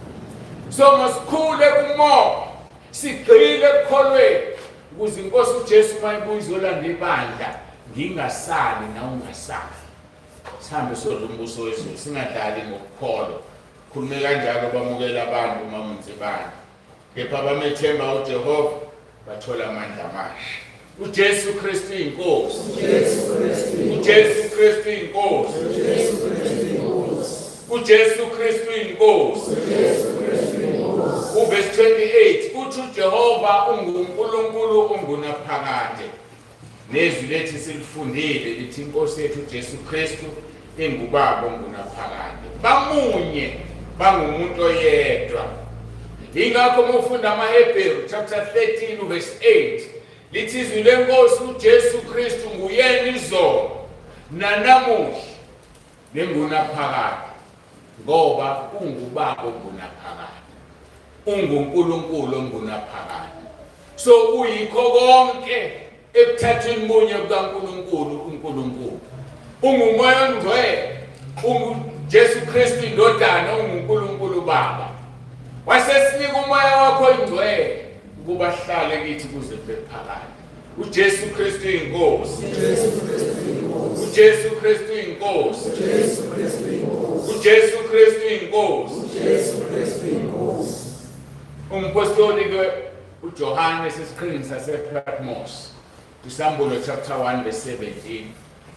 so masikhule kumoya sigxile ekukholweni ukuze inkosi uJesu uma ibuya izolanda ibandla ngingasali nawe ungasali sihambe sodla umbuso wezulu singadlali ngokukholwa khulume kanjalo bamukela abantu uma munzibane Kepha abamethemba uJehova bathola amandla amasha. UJesu Kristu inkosi. uJesu Kristu uJesu Kristu inkosi. uJesu Kristu inkosi uJesu Kristu inkosi. uJesu Kristu inkosi Uverse 28 uthi uJehova unguNkulunkulu ongunaphakade. Nezwi lethu silifundile lithi inkosi yethu uJesu Kristu ingubaba ongunaphakade. Bamunye bangumuntu oyedwa. Ingakho uma ufunda amaHebheru chapter 13 verse 8 Lithi izwi lenkosi uJesu Kristu nguyena izolo nanamuhla nengunaphakade ngoba ungubaba ongunaphakade. UnguNkulunkulu ongunaphakade. So uyikho konke ekuthathweni munye kukaNkulunkulu uNkulunkulu. Ungumoya ongcwele, unguJesu Kristu indodana, unguNkulunkulu Baba. Wasesinika umoya wakho oyingcwele ukuba ahlale kithi kuze kube phakade. uJesu Kristu inkosi. uJesu Kristu inkosi. uJesu Kristu inkosi. uJesu Kristu inkosi. uJesu Kristu inkosi. uJesu Kristu inkosi. Umpostoli ke uJohane esiqhingini sasePatmos isambulo chapter 1 verse 17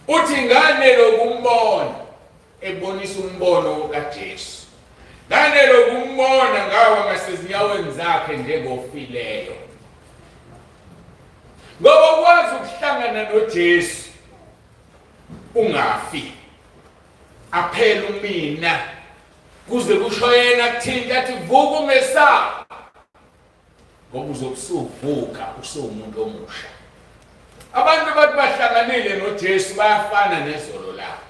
uthi ngane lokumbona ebonisa umbono kaJesu ngane lokumbona ngawa ngasezinyaweni zakhe njengofileyo ngoba ukwazi ukuhlangana noJesu ungafi aphela umina kuze kusho yena kuthinta athi vuka ungesabi ngoba uzokusuvuka usuwumuntu omusha abantu bathi bahlanganile noJesu bayafana nezolo labo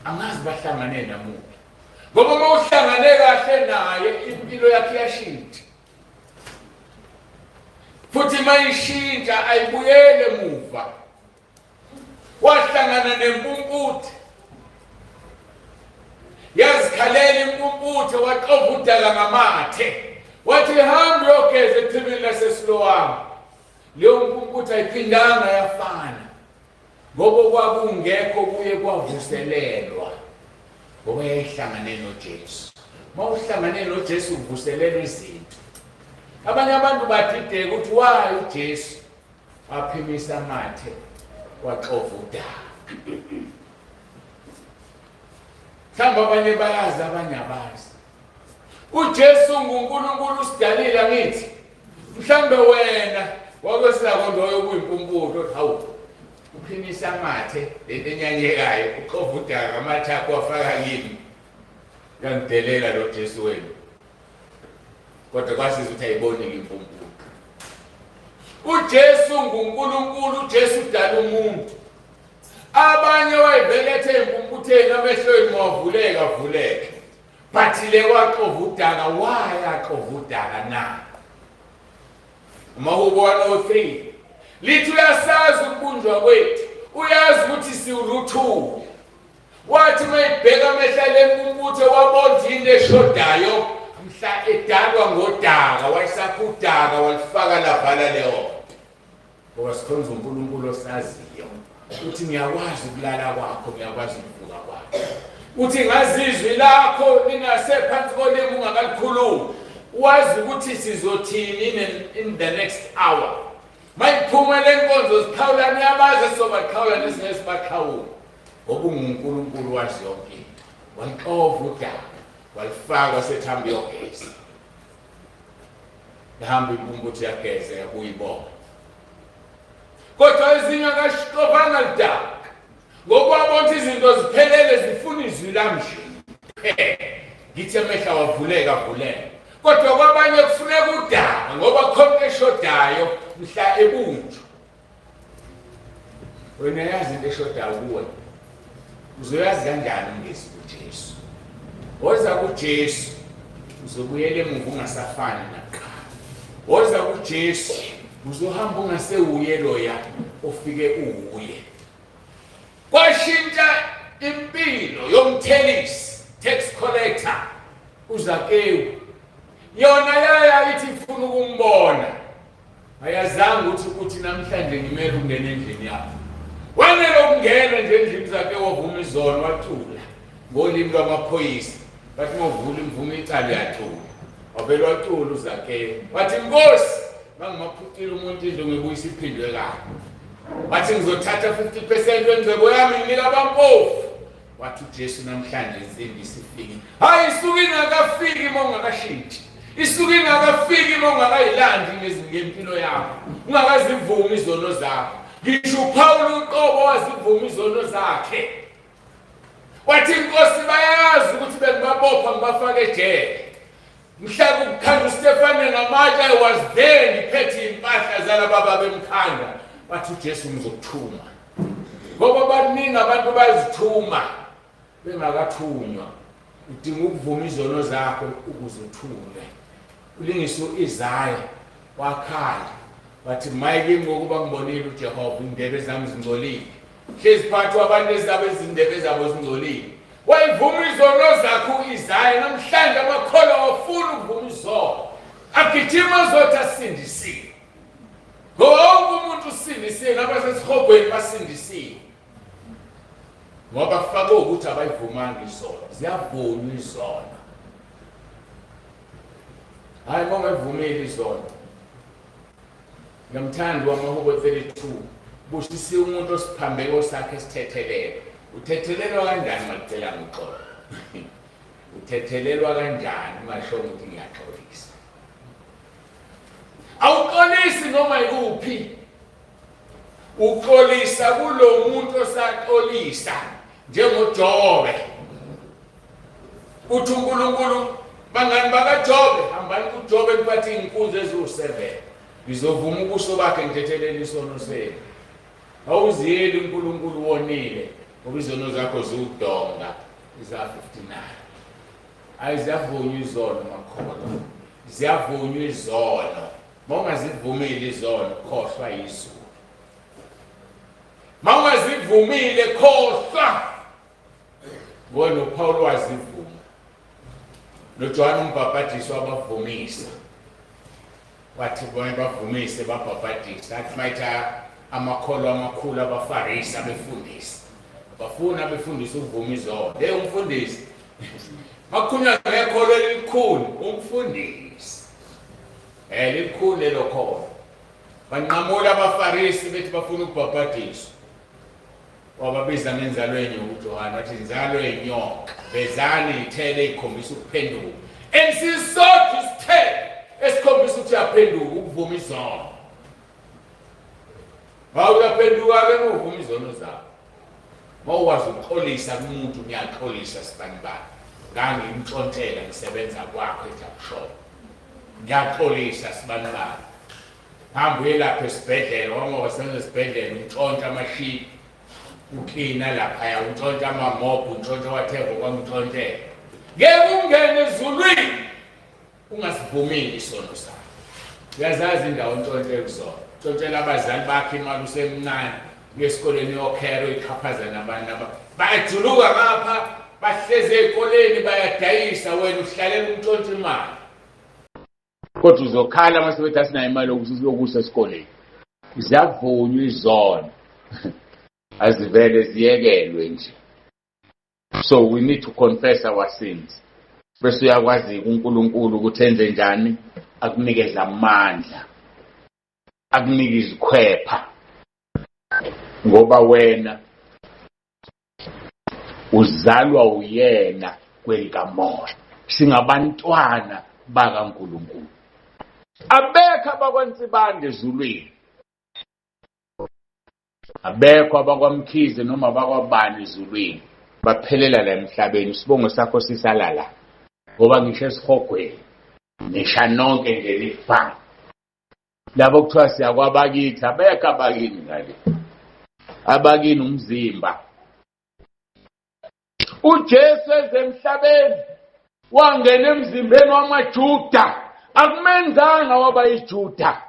angazi bahlangane namuphi ngoba uma uhlangane kahle naye impilo yakhe iyashintsha futhi mayishintsha ayibuyele emuva wahlangana nempumputhe yazikhalela impumputhe waxova udaka ngamathe wathi hamba uyogeza echibini lasesilowami leyo mpumputhe ayiphindanga yafana ngoba kwakungekho kuye kwavuselelwa ngoba yayihlangane noJesu uma uhlangane noJesu uvuselela izinto abanye abantu badideka ukuthi why uJesu waphimisa amathe waxova udaka mhlawumbe abanye bayazi abanye abazi uJesu nguNkulunkulu usidalile angithi mhlawumbe wena wakwesilako loyo kuyimpumputho uthi hawu uphimisa amathe lento enyanyekayo uxova udaka amathe akho wafaka kimi uyangidelela lo Jesu wenu kodwa kwasiza ukuthi ayiboni impumputho uJesu nguNkulunkulu uJesu udala umuntu abanye wayebelethe empumphutheni amehlo enu wavuleka vuleke but le waxova udaka wayaxova udaka na Amahubo 103 lithi uyasazi ukubunjwa kwethu uyazi ukuthi siwuluthuli Wathi uma ebheka amehla lempumputhe wabona into eshodayo mhla edalwa ngodaka wayesakha udaka walifaka lavala leyo ngoba sikhonza uNkulunkulu osaziyo uthi ngiyakwazi ukulala kwakho ngiyakwazi ukuvuka kwakho uthi ngazizwi lakho lingasephansi kolimi ungakalikhulumi wazi ukuthi sizothini in the next hour mayiphuma le nkonzo siqhawulane uyabazi sizobaqhawula nesingeke sibaqhawule ngoba unguNkulunkulu wazi yonke into walixova udaka walifaka sethamba iyogeza yahamba impumputhe yageza yakuyibona kodwa ezinye akashixovanga lidaka ngokwabona ukuthi izinto ziphelele zifuna izwi lami nje ngithi amehla wavuleka avuleka kodwa kwabanye kufuneka udaka ngoba khona eshodayo mhla ebunjwa Wena yazi into eshodayo kuwe. Uzoyazi kanjani ungezi kuJesu? Woza kuJesu uzobuyela emuva ungasafani nakuqala. Woza kuJesu uzohamba ungasewuye loya ofike uwuye. Kwashintsha impilo yomthelisi, tax collector uZakewu. Yona yaya ithi ifuna ukumbona. Ayazanga ukuthi uthi namhlanje ngimele ukungena endlini yakho. Wanele ukungena nje endlini zakhe wavuma izono wacula ngolimi lwamaphoyisa. Bathi mawuvula imvume icala uyacula. Wavele wacula uZakewu. Wathi Nkosi bangimaphucile umuntu indlu ngibuyisa iphindwe kabi. Wathi ngizothatha 50% wengcebo yami nginika abampofu. Wathi uJesu namhlanje insimbi isifikile. Hayi isuke ingakafiki uma ungakashintshi. Isuke ingakafiki uma ungakayilandi ngempilo yakho. Ungakazivumi izono zakho. Ngisho uPaul uqobo wazivuma izono zakhe. Wathi inkosi bayazi ukuthi bengibabopha ngibafake ejele. Mhla kukhanda uStefane ngamatshe I was there ngiphethe impahla zalaba babemkhanda. Wathi uJesu ngizokuthuma. Ngoba baningi abantu bayazithuma bengakathunywa. Udinga ukuvuma izono zakho ukuze uthunywe. Ulingise u-Isaya wakhala wathi maye kimi ngokuba ngibonile uJehova indebe zami zingcolile. Hlezi phakathi kwabantu ezabo izindebe zabo zingcolile. Wayivuma izono zakhe u-Isaya namhlanje amakholwa awafuni ukuvuma izono. Agijima azothi asindisiwe. Ngoba wonke umuntu usindisiwe nabasesihogweni basindisiwe. Ngoba kufakwe ukuthi abayivumanga izono. Ziyavunywa izono. Hayi uma ungayivumeli izono. Ngiyamthanda wamaHubo 32. Busisiwe umuntu osiphambeko sakhe esithethelelwe. Uthethelelwa kanjani ungakucelanga uxolo? Uthethelelwa kanjani ungasho ukuthi ngiyaxolisa? Awuxolisi noma ikuphi. Uxolisa kulo muntu osaxolisa njengoJobe. Uthi uNkulunkulu bangani bakaJobe hambani kuJobe niphathe iy'nkunzi eziwu-7 ngizovuma ubuso bakhe ngithethelele isono senu. Awuziyeli uNkulunkulu wonile ngoba izono zakho ziwudonga iza-59. Hayi ziyavunywa izono makholwa. Ziyavunywa izono. Mawungazivumile izono khohlwa izulu. Mawungazivumile khohlwa. Ngoba noPaul wazivuma. NoJohane umbhabhadisi wabavumisa. Wathi bonke bavumise babhabhadisa. Athi mayithi amakholwa amakhulu abaFarisi abefundisi. Bafuna abefundisi ukuvuma izono. Hey umfundisi. Makukhulunywa ngekholo elikhulu umfundisi. Eh likhulu lelo kholo. Banqamula abaFarisi bethi bafuna ukubhabhadiswa. Wababiza ngenzalo yenyoka uJohane wathi inzalo yenyoka vezani ithele ikhombisa ukuphenduka. And sisodwa isithelo esikhombisa ukuthi uyaphenduka ukuvuma izono. Hawu uyaphenduka ke uvuma izono zakho. Mawukwazi ukuxolisa kumuntu ngiyaxolisa sibanibani. Ngangimtshontshela ngisebenza kwakho eJakushop. Ngiyaxolisa sibanibani. Hamba uye lapha esibhedlela wangoba senze esibhedlela untshontsha amashidi uklina laphaya untshontsha amamobhu untshontsha whatever kwangitshontshela. Ngeke ungene ezulwini ungasivumile isono sakho. Uyazazi indawo ontshontshe kuzona. Ntshontshela abazali bakho imali usemncane uye esikoleni uyokhera uyixhaphaza nabantu aba bayajuluka ngapha bahlezi ey'koleni bayadayisa wena uhlalela umntshontsha imali. Kodwa uzokhala uma sebethi asinayo imali yokusa esikoleni. Ziyavunywa izono. Azivele ziyekelwe nje. So we need to confess our sins. Bese uyakwazi uNkulunkulu ukuthi enze njani akunikeze amandla. Akunike izikhwepha. Ngoba wena uzalwa uyena kwelikamoya. Singabantwana bakaNkulunkulu. Abekho abakwaNsibande ezulwini. Abekho abakwaMkhize noma abakwabani ezulwini. Baphelela la emhlabeni, isibongo sakho sisala la. Ngoba ngisho esihogweni, nisha nonke nje nifana. Labo kuthiwa siyakwabakithi, abekho abakini ngale. Abakini umzimba. uJesu eze emhlabeni wangena emzimbeni wamaJuda akumenzanga waba iJuda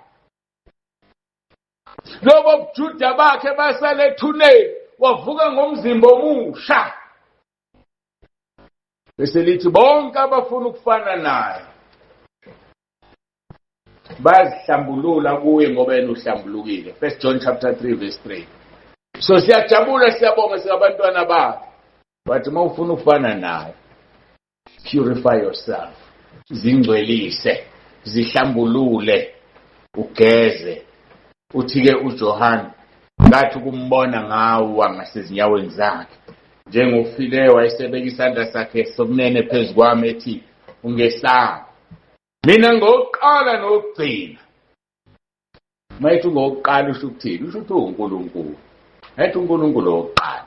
lobo buJuda bakhe basale ethuneni wavuka ngomzimba omusha bese lithi bonke abafuna ukufana naye bayazihlambulula kuye ngoba yena uhlambulukile. First John chapter 3 verse 3. So siyajabula siyabonga singabantwana bakhe. But uma ufuna ukufana naye purify yourself. Zingcwelise, zihlambulule, ugeze. Uthi-ke uJohane ngathi ukumbona ngawa ngasezinyaweni zakhe njengofileyo wayesebeka isandla sakhe sokunene phezu kwami ethi ungesabi mina ngokuqala nokugcina. Mayethi ungokuqala usho ukuthini? Usho ukuthi uwuNkulunkulu. Ethi uNkulunkulu wokuqala.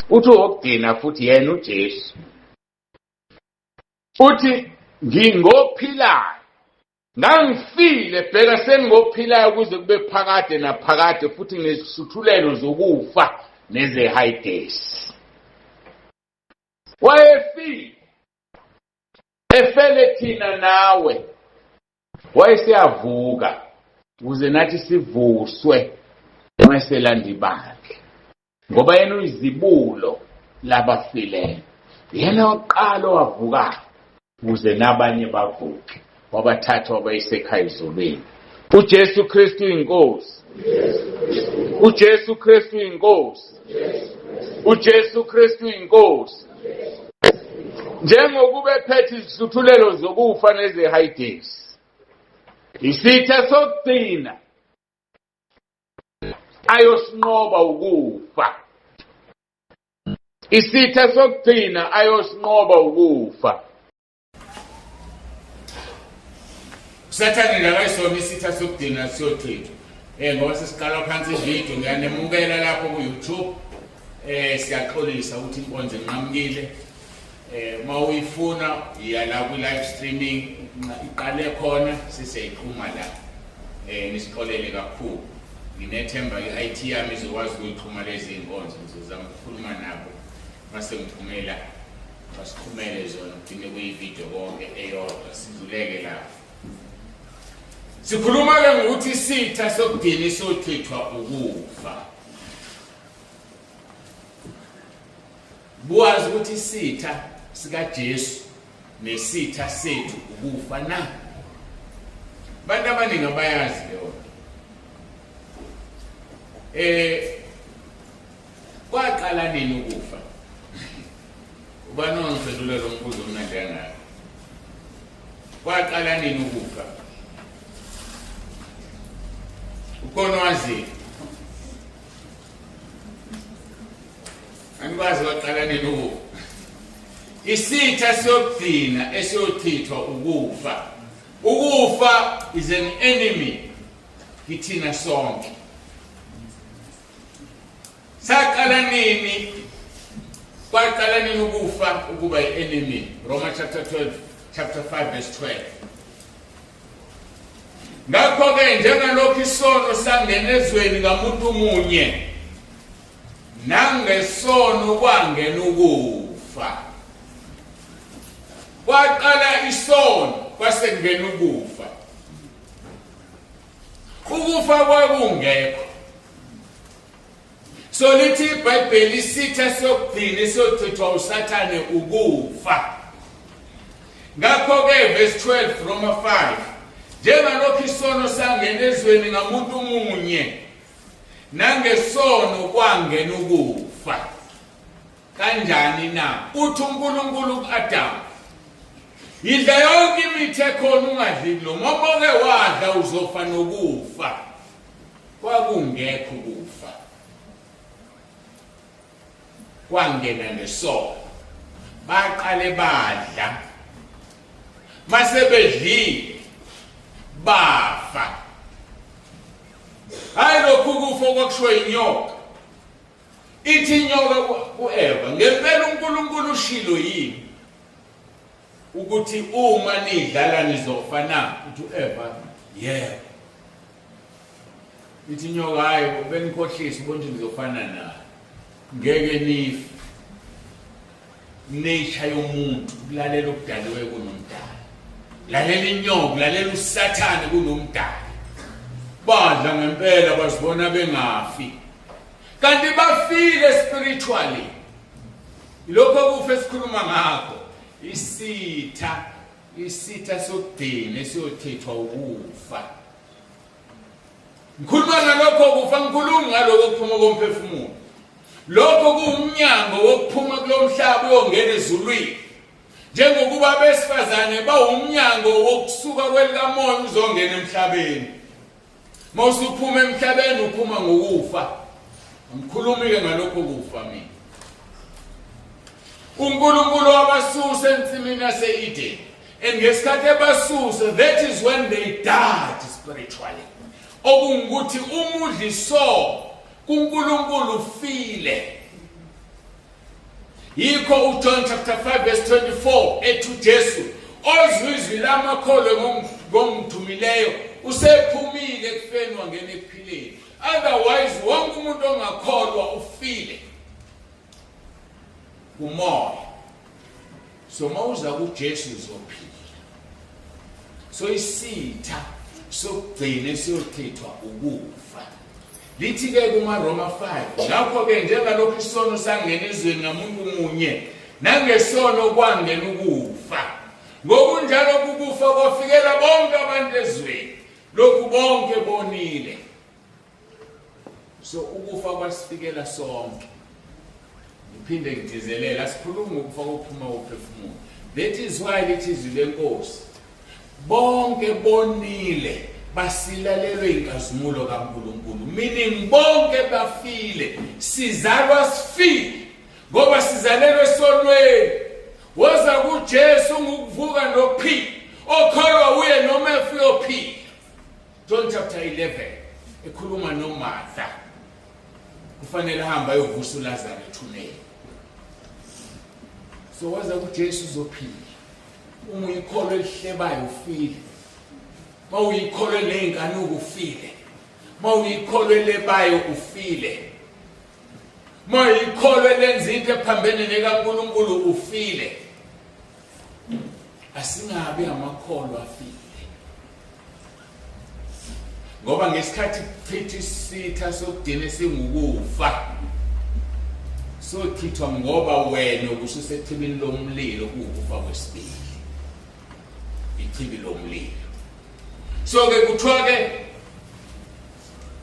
Uthi owokugcina futhi yena uJesu. Uthi ngingophilayo. Ngangifile, bheka sengophilayo kuze kube phakade naphakade, futhi ngizihluthulelo zokufa nezehayidesi. Wayefile, efele thina nawe, wayeseyavuka ukuze nathi sivuswe uma eselanda ibandla, ngoba yena uyizibulo labafileyo, yena wokuqala owavukayo ukuze nabanye bavuke, wabathatha wabayisa ekhaya ezulwini. UJesu Kristu inkosi. UJesu Kristu inkosi. UJesu Kristu inkosi. Njengokuba ephethe izihluthulelo zokufa nezehayidesi, isitha sokugcina ayosinqoba ukufa. Isitha sokugcina ayosinqoba ukufa. Sathane nje akayisona isitha sokugcina siyochithwa. Ngoba sesiqala phansi ivideo, ngiyanemukela lapho ku YouTube. Siyaxolisa ukuthi inkonzo inqamukile. Uma uyifuna iya la kwi live streaming iqale khona, sesiyayixhuma la. Nisixolele kakhulu. Nginethemba i-IT yami izokwazi ukuyixhuma lezi zinkonzo, ngizozama ukukhuluma nabo mase ngiphumela basixhumele zona kugcine kuyividiyo konke eyodwa, sidluleke lapho. Sikhuluma-ke ngokuthi isitha sokugcina isochithwa ukufa. Buwazi ukuthi isitha sikaJesu nesitha sethu ukufa na? Abantu abaningi abayazi leyo nto. Kwaqala nini ukufa? Ubani ongiphendula lo mbuzo omnandi kangaka? Kwaqala nini ukufa? Ukhona owaziyo? Anikwazi kwaqala nini ukufa? Isitha siyokugcina esiyochithwa ukufa. Ukufa is an enemy kithina sonke. Saqala nini? Kwaqala nini ukufa ukuba i-enemy? Roma chapter 12, chapter 5 verse 12. Ngakho-ke njengalokhu isono sangena ezweni ngamuntu munye, nangesono kwangena ukufa. Kwaqala isono kwase kungena ukufa. Ukufa kwakungekho. So lithi iBhayibheli isitha siyokugcina esiyochithwa uSathane ukufa. Ngakho-ke verse 12 Roma 5, njengalokhu isono sangena ezweni ngamuntu munye, nangesono kwangena ukufa. Kanjani na? Uthi uNkulunkulu ku-Adamu, yidla yonke imithi ekhona ungadli lo, ngoba oke wadla uzofa nokufa. Kwakungekho ukufa, kwangena ngesono. Baqale badla, mase bedlile bafa. Hayi lokhu kufa okwakushiwo inyoka. Ithi inyoka ku-Eva, ngempela uNkulunkulu ushilo yini ukuthi uma nidlala nizofa na? Uthi u-Eva, yebo. Ithi inyoka, hayi benikhohlisa ubona ukuthi nizofana naye, ngeke nife. Nature yomuntu ukulalela okudaliwe kunomdali. Lalela inyoka, lalela uSathane kunomdali. Badla ngempela bazibona bengafi, kanti bafile spiritually. Lokho kufa esikhuluma ngakho, isitha sokugcina esiyothethwa ukufa. Ngikhuluma ngalokho kufa, ngikhulumi ngalokho kuphuma komphefumulo. Lokho kuwumnyango wokuphuma kulo mhlaba uyongena ezulwini. Njengokuba abesifazane bawumnyango wokusuka kwelikamoya uzongena emhlabeni. Uma usuphuma emhlabeni uphuma ngokufa. Angikhulumi-ke ngalokho kufa mina. uNkulunkulu wabasusa ensimini yase-Eden, and ngesikhathi ebasusa, that is when they died spiritually. Okungukuthi uma udla isono kuNkulunkulu ufile. Yikho uJohn chapter 5 verse 24 ethi uJesu, ozwa izwi lami akholwe Ngongithumileyo usephumile ekufeni wangena ekuphileni. Otherwise wonke umuntu ongakholwa ufile kumoya. So mawuza kuJesu uzophila. So isitha sokugcina esiyochithwa ukufa. Lithi-ke kumaRoma 5, ngakho-ke njengalokhu isono sangena ezweni ngamuntu munye, nangesono kwangena ukufa. Ngokunjalo kukufa kwafikela bonke abantu ezweni, lokhu bonke bonile. So ukufa kwasifikela sonke. Ngiphinde ngigcizelela, asikhulumi ngokufa kokuphuma kophefumulo. That is why lithi izwi lenkosi bonke bonile basilalelwe inkazimulo kaNkulunkulu, meaning bonke bafile. Sizalwa sifile ngoba sizalelwe esonweni. Woza kuJesu ngukuvuka nokuphila, okholwa uye noma efa uyophila. John chapter 11 ekhuluma noMartha, kufanele ahambe ayovusa uLazaro ethuneni. So waza kuJesu uzophila. Uma uyikholwa elihlebayo ufile, uma uyikholwa eley'nkanuko ufile, uma uyikholwa elebayo ufile, uma uyikholwa elenza into ephambene nekaNkulunkulu ufile. Asingabi amakholwa afile, ngoba ngesikhathi kuchitha isitha sokugcina singukufa, sochithwa ngoba wena ubususechibini lomlilo, kuwukufa kwesibili, ichibi lomlilo. So ke kuthiwa ke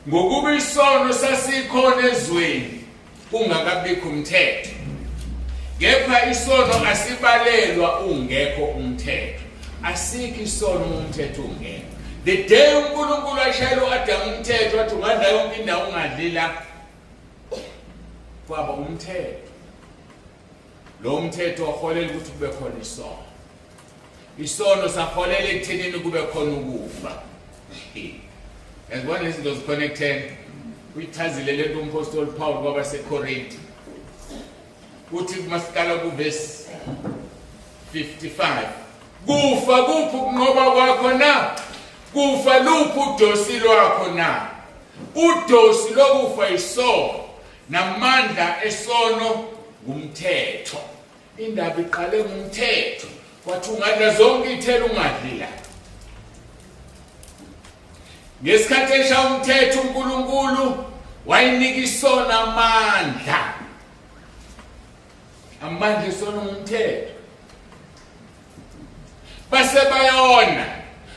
ngokuba isono sasikhona ezweni kungakabikho umthetho, kepha isono asibalelwa ungekho umthetho. Asikho isono uma umthetho ungekho. The day uNkulunkulu ashayela u-Adamu umthetho wathi ungadla yonke indawo ungadli la, kwaba umthetho. Lo mthetho waholela ukuthi kube khona isono. Isono saholela ekuthenini kube khona ukufa. Yazibona izinto ziconnectene. Uyichazile lento umpostoli Paul kwabaseKorinte. Uthi masiqala kuvesi 55, kufa kuphi ukunqoba kwakho na? Kufa luphi udosi lwakho na? Udosi lokufa isono, namandla esono ngumthetho. Indaba iqale ngumthetho, kwathi ungadla zonke iy'thelo ungadli la. Ngesikhathi esha umthetho uNkulunkulu wayinika isono amandla. Amandla esono ngumthetho. Base bayona,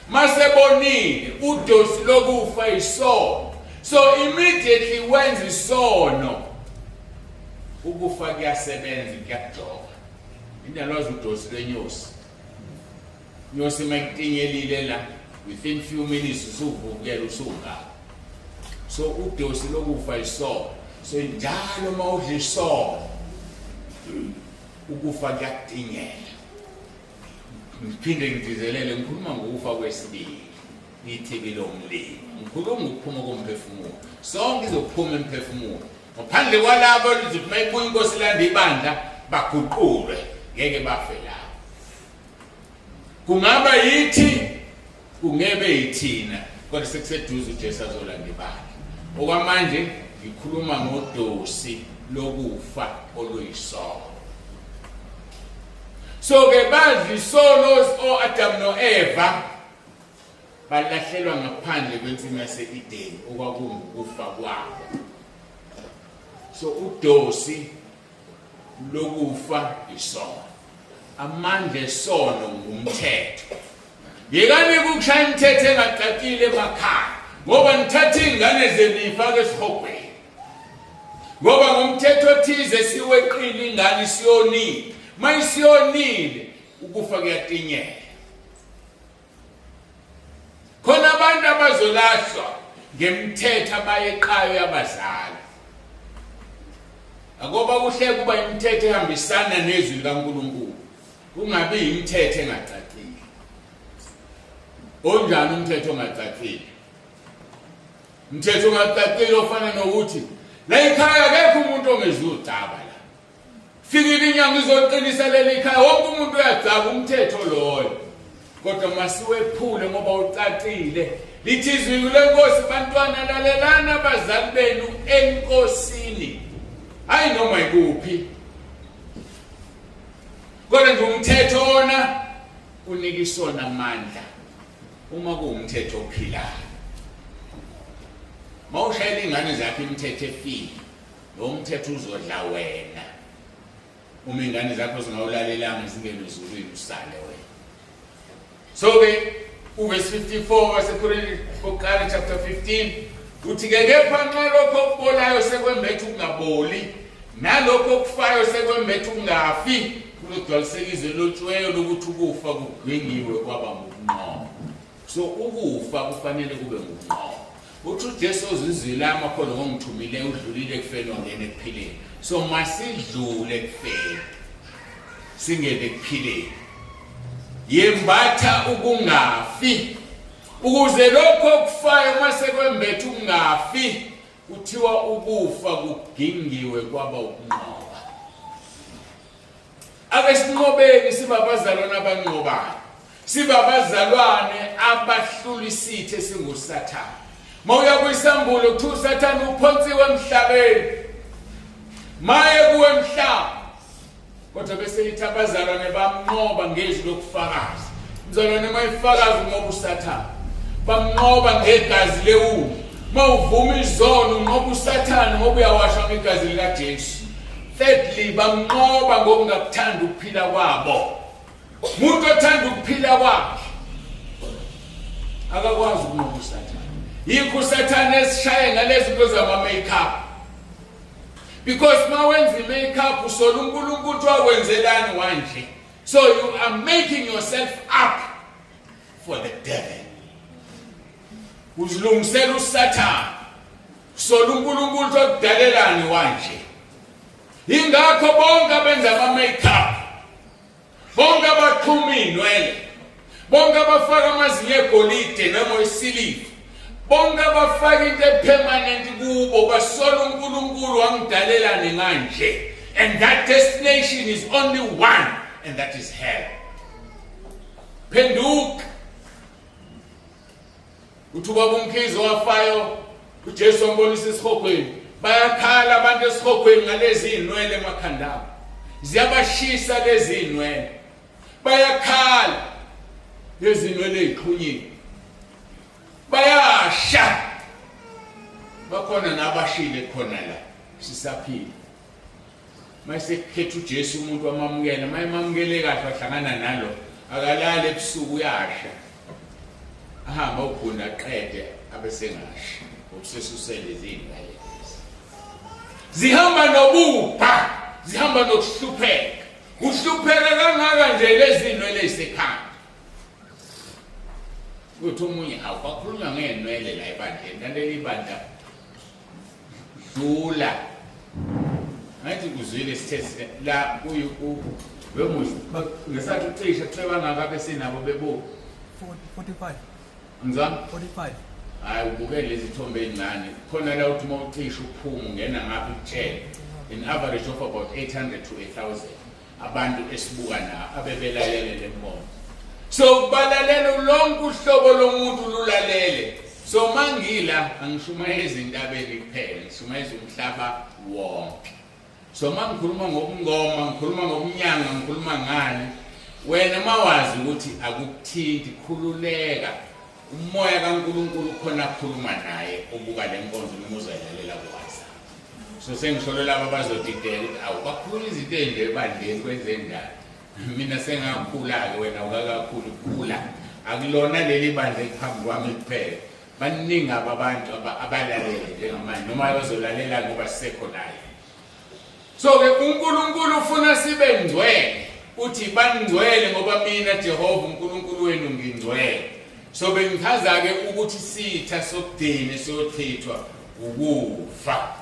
masebonile udosi lokufa isono. So immediately wenza isono, ukufa kuyasebenza, kuyakujoba. Indalwazi udosi lwenyosi. Inyosi mayikutingelile la, within few minutes usuvukela usungaka. So udosi lokufa isono. So njalo uma udla isono, ukufa kuyakutingela. Ngiphinde ngigcizelele, ngikhuluma ngokufa kwesibili, ichibi lomlilo. Ngikhuluma ngokuphuma komphefumulo. Sonke izophuma imiphefumulo, ngaphandle kwalabo lizothi uma ibuya inkosi ilanda ibandla baguqulwe, ngeke bafe lapho. Kungaba yithi, kungebe yithina, kodwa sekuseduze uJesu azolanda ibandla. Okwamanje ngikhuluma ngodosi lokufa oluyisono. So ke badla isono o-Adam no-Eva, balahlelwa ngaphandle kwensimu yase-Edeni, okwakungukufa kwabo. So udosi lokufa isono, amandla esono ngumthetho. Yekani ukushaya imithetho engacacile emakhaya, ngoba nithatha iy'ngane zenu niyifake esihogweni, ngoba ngomthetho othize siweqile ingane isiyonile. Uma isiyonile, ukufa kuyatinyela. Khona abantu abazolahlwa ngemithetho abayeqayo yabazali. Akoba kuhle kuba imithetho ehambisana nezwi likaNkulunkulu, kungabi imithetho engacacile. Onjani umthetho ongacacile? Umthetho ongacacile ofana nokuthi la ekhaya akekho umuntu ongezudaba la. Fikile inyanga izoqinisa leli khaya, wonke umuntu uyagcaba, umthetho loyo. Kodwa masiwephule ngoba ucacile. Lithi izwi lenkosi, bantwana lalelani abazali benu enkosini. Hayi noma ikuphi. Kodwa nje umthetho wona unika isona amandla uma kuwumthetho ophilayo. Mawushayela ingane zakho imithetho efile, lo mthetho uzodla wena. Uma ingane zakho zingawulalelanga zingene ezulwini usale wena. So ke uverse 54 waseKorinte kokuqala chapter 15 uthi ke kepha nxa lokho okubolayo sekwembethe ukungaboli nalokho okufayo sekwembethe ukungafi kuzogcwaliseka izwi elotshiweyo lokuthi ukufa kugwingiwe kwaba ngukunqoba. So ukufa kufanele kube ngukunqoba. Uthi uJesu ozizwile amakholwa ngongithumileyo udlulile ekufeni wangena ekuphileni. So masidlule ekufeni singene ekuphileni. Yembatha ukungafi ukuze lokho okufayo uma sekwembethe ukungafi kuthiwa ukufa kugingiwe kwaba ukunqoba. Ake sinqobeni sibabazalwane abanqobayo. Sibabazalwane abahlula isitha esinguSathane. Mawuya kwisambulo kuthiwa uSathane uphonsiwe emhlabeni. Maye kuwe mhlaba. Kodwa bese lithi abazalwane bamnqoba ngezwi lokufakaza. Mzalwane mayifakaza unqoba uSathane. Bamnqoba ngegazi lewulu. Mawuvuma izono unqoba uSathane ngoba uyawashwa ngegazi likaJesu. Thirdly, bamnqoba ngokungakuthandi ukuphila kwabo. Umuntu othanda ukuphila kwakhe akakwazi ukunqoba uSathane. Yikho uSathane esishaye ngalezi zinto zama-makeup. Because uma wenza i-makeup usola uNkulunkulu ukuthi wakwenzelani wanje. So you are making yourself up for the devil. Uzilungisela uSathane. Sola uNkulunkulu ukuthi wakudalelani wanje. Ingakho bonke abenza ama-makeup, bonke abaxhuma iy'nwele, bonke abafaka amazinyo egolide noma isiliva, bonke abafaka into epermanent kubo basola uNkulunkulu wangidalelani nganje. And that destination is only one, and that is hell. Phenduka. Uthi ubaba uMkhize owafayo uJesu wambonisa esihogweni. Bayakhala abantu esihogweni ngalezi zinwele emakhanda abo. Ziyabashisa lezi zinwele. Bayakhala lezi zinwele ezixhunyiwe. Bayasha. Bakhona nabashile khona la sisaphila. Mayesekhetha uJesu umuntu wamamukela, mayemamukele kahle wahlangana nalo, akalali ebusuku uyasha. Ahamba ugunda aqede abesengashi ngokusesusele izinwele. Zihamba nobubha, zihamba nokuhlupheka. Uhlupheka kangaka nje lezi nwele ezisekhanda. Uthi omunye hawu kwakhulunywa ngeenwele la ebandleni, kanti ibandla dlula ngathi kuzwile sithe la kuyiku wemuzi ngesathi ucishe kuthiwe bangaka besinabo bebu 45 ngizwa 45 hayi ubuke lezi thombe ezincane khona la uthi uma ucishe uphuma ungena ngapha ikutshele in average of about 800 to 1000 abantu esibuka na abebelalele le mbono. So balalela lonke uhlobo lomuntu lulalele. So mangila angishumayezi entabeni kuphela, ngishumayeza umhlaba wonke. So mangikhuluma ngobungoma, ngikhuluma ngobunyanga, ngikhuluma ngani? Wena mawazi ukuthi akukuthinti, khululeka. Umoya kaNkulunkulu khona akhuluma naye obuka le nkonzo noma uzayilalela kuWhatsApp. So sengisholo laba abazodideka ukuthi awu bakhuluma izinto ezinje ebandleni kwenze njani. Mina sengakhula-ke wena awukakakhuli khula. Akulona leli bandla eliphambi kwami kuphela. Baningi abantu abalalele njengamanje noma bazolalela ngoba sisekho naye. So ke uNkulunkulu ufuna sibe ngcwele. Uthi bangcwele ngoba mina Jehova uNkulunkulu wenu ngingcwele. So bengichaza ke ukuthi sitha sokugcina siyochithwa ukufa.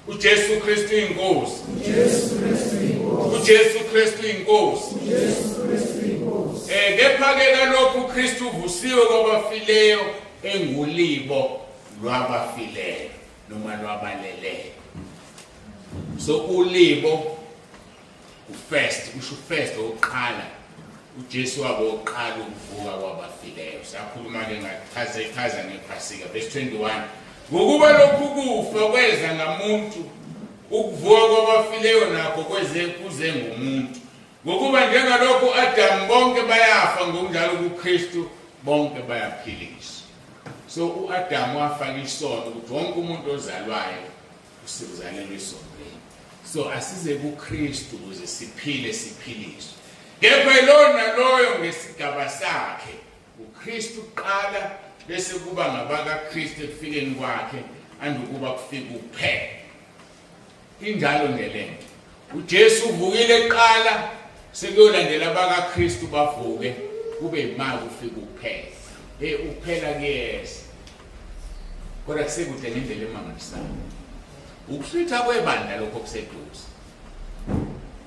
uJesu Kristu inkosi. uJesu Kristu inkosi. uJesu Kristu inkosi. uJesu Kristu inkosi. Eh kepha ke kalokhu uKristu uvusiwe kwabafileyo engulibo lwabafileyo noma lwabaleleyo. So ulibo ufirst kusho first oqala. uJesu waboqala ukuvuka kwabafileyo. Sakhuluma ke ngachaza ichaza ngePhasika, verse 21. Ngokuba lokhu kufa kweza ngamuntu, ukuvuka kwabafileyo nakho kweze kuze ngomuntu. Ngokuba njengalokhu Adamu bonke bayafa, ngokunjalo kuKristu bonke bayaphiliswa. So uAdamu wafaka isono ukuthi wonke umuntu ozalwayo usizalelwe esonweni. So asize kuKristu ukuze siphile siphiliswe. Kepha lona loyo ngesigaba sakhe uKristu kuqala bese kuba ngabakaKristu ekufikeni kwakhe andukuba kufika ukuphela. Injalo nje lento. uJesu uvukile kuqala sekuyolandela abakaKristu bavuke kube imali kufika ukuphela. Hey ukuphela kuyeza. Kodwa kusekude ngendlela emangalisayo. Ukuhlwitha kwebandla lokho kuseduze.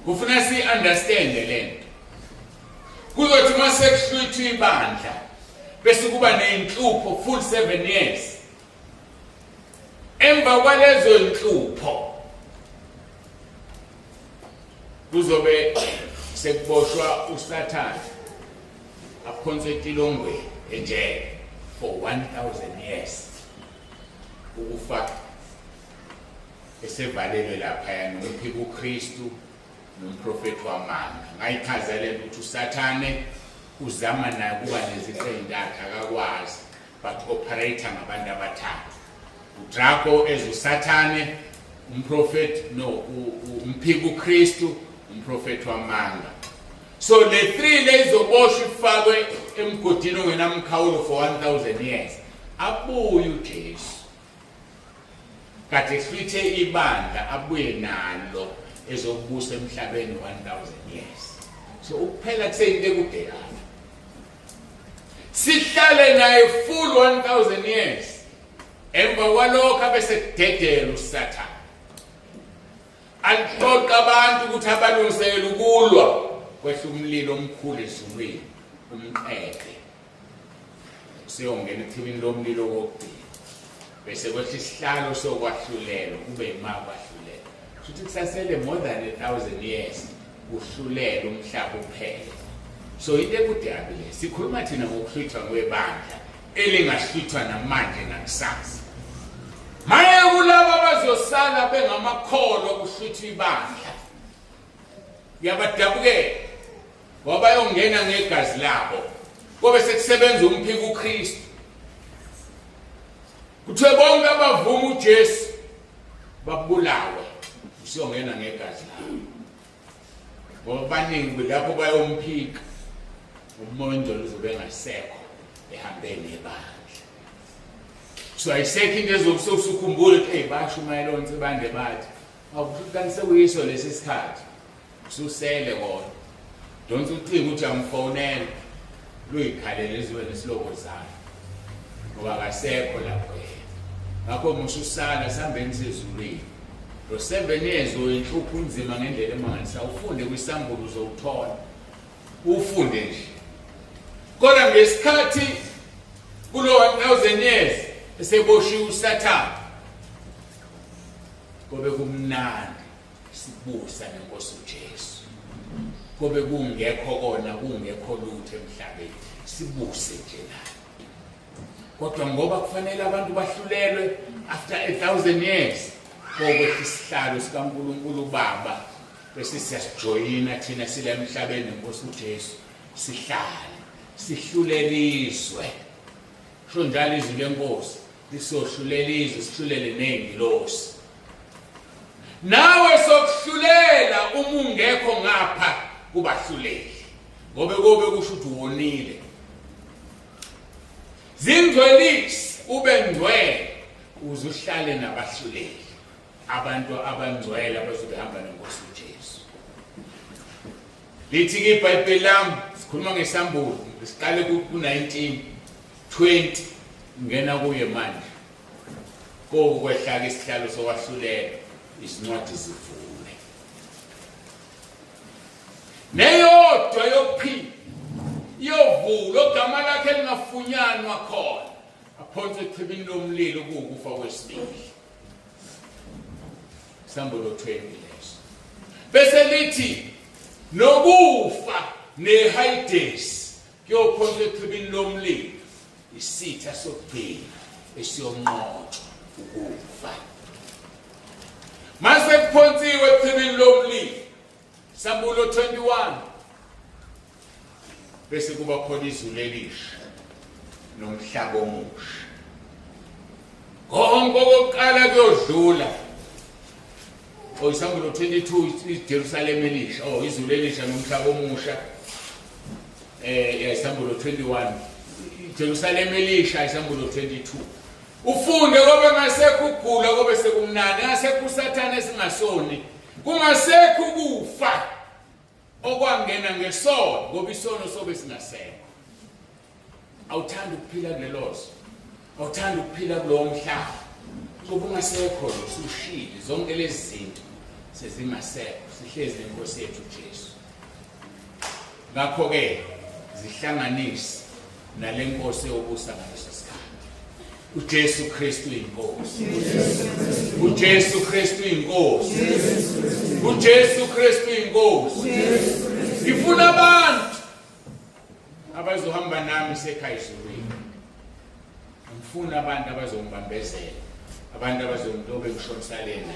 Kufuna si understand lento. Kuzothi uma sekuhlwithwa ibandla bese kuba nezinhlupho full 7 years. Emva kwalezo nhlupho kuzobe sekuboshwa uSathane aphonswe etilongweni ejele for 1000 years ukufa esevalelwe laphaya nomphika uKristu nomprofethi wamanga. Ngayichazelela ukuthi uSathane uzama naye ukuba neziqe ey'ntathu akakwazi but operator ngabantu abathathu uDrago as uSathane umprofethi no umphika uKristu umprofethi wamanga. So le 3 le izoboshwa ifakwe emgodini ongenamkhawulo for 1000 years abuye uJesu kade ehlwithe ibandla abuye nalo ezokubusa emhlabeni 1000 years. So ukuphela kuseyinto ekude kabi. Sihlale naye full 1000 years, emva kwalokho abese kudedela uSathane alixoxa abantu ukuthi abalungiselela ukulwa, kwehla umlilo omkhulu ezulwini umqede, siyongena echibini lomlilo wokugcina, bese kwehla isihlalo sokwahlulelwa kube ima kwahlulelwa. Futhi kusasele more than 1000 years kuhlulela umhlaba uphele. So into ekude kabi le. Sikhuluma thina ngokuhlwithwa kwebandla elingahlwithwa namanje nakusasa. Maye kulabo abazosala bengamakholwa kuhlwithwa ibandla, ngiyabadabukela ngoba bayongena ngegazi labo kobe sekusebenza umphiko uKristu. Kuthiwe bonke abavuma uJesu babulawe, usiyongena ngegazi labo ngoba baningi lapho bayomphika. Umoya ongcwele uzobe engasekho ehambe nebandla. So ayisekho into ezobe usukhumbula ukuthi eyi bashumayela oNsibande bathi awukusho kanti sekuyiso lesi sikhathi ususele kona. Donsa ucingo ukuthi amfonela luyikhalele ezweni isilokozana ngoba akasekho lapho yena. Ngakho musa usala sihambeni sezulwini. Lo 7 years oyinhlupho unzima ngendlela emangalisa, ufunde kwisambulo uzowuthola. Ufunde nje. Kodwa ngesikhathi kulo 1000 years eseboshiwe uSathane kobe kumnandi sibusa nenkosi uJesu, kobe kungekho kona kungekho lutho emhlabeni, sibuse nje naye. Kodwa ngoba kufanele abantu bahlulelwe after 1000 years, kokwehla isihlalo sikaNkulunkulu uBaba bese siyasijoyina thina sila emhlabeni nenkosi uJesu, sihlale sihluleliswe. Sho njalo izwi lenkosi, lisohlulela izwe sihlulele nezingilosi. Nawe sokuhlulela uma ungekho ngapha kubahluleli, ngoba kobe kusho ukuthi wonile. Zingcwelise ube ngcwele uze uhlale nabahluleli, abantu abangcwele abazobe hamba nenkosi uJesu. Lithi ke iBhayibheli lami, sikhuluma ngesambulo, siqale ku-19 20 ngena kuye manje. Kokwehla-ke isihlalo sokwahlulela, izincwadi zivulwe, neyodwa yokuphila iyovulwa, ogama lakhe lingafunyanwa khona aphonswe echibini lomlilo, kuwukufa kwesibili. Sambulo 20 leso. Bese lithi nokufa neHayidesi kuyophonswa echibini lomlilo, isitha sokugcina esiyonqotshwa ukufa. Mase kuphonsiwe echibini lomlilo, Sambulo 21, bese kuba khona izulu elisha nomhlaba omusha. Konke okokuqala kuyodlula. Oh, isambulo 22, iJerusalema elisha, oh, izulu elisha nomhlaba omusha. Ya, isambulo 21, iJerusalema elisha, isambulo 22. Ufunde kobe ngasekho ukugula, kobe sekumnandi, ngasekho uSathane esingasoni, kungasekho ukufa okwangena ngesono, ngoba isono sobe singasekho. Awuthandi ukuphila kulelo zwe, awuthandi ukuphila kulowo mhlaba, ngoba ungasekho lo usushile, zonke lezi zinto sezingasekho, sihlezi nenkosi yethu uJesu. Ngakho-ke zihlanganise nale nkosi eyobusa ngaleso sikhathi. UJesu Kristu inkosi. UJesu Kristu inkosi. UJesu Kristu inkosi. Ngifuna abantu abazohamba nami sekhaya ezulwini. Ngifuna abantu abazongibambezela, abantu abazongilobe ngishonisa lena.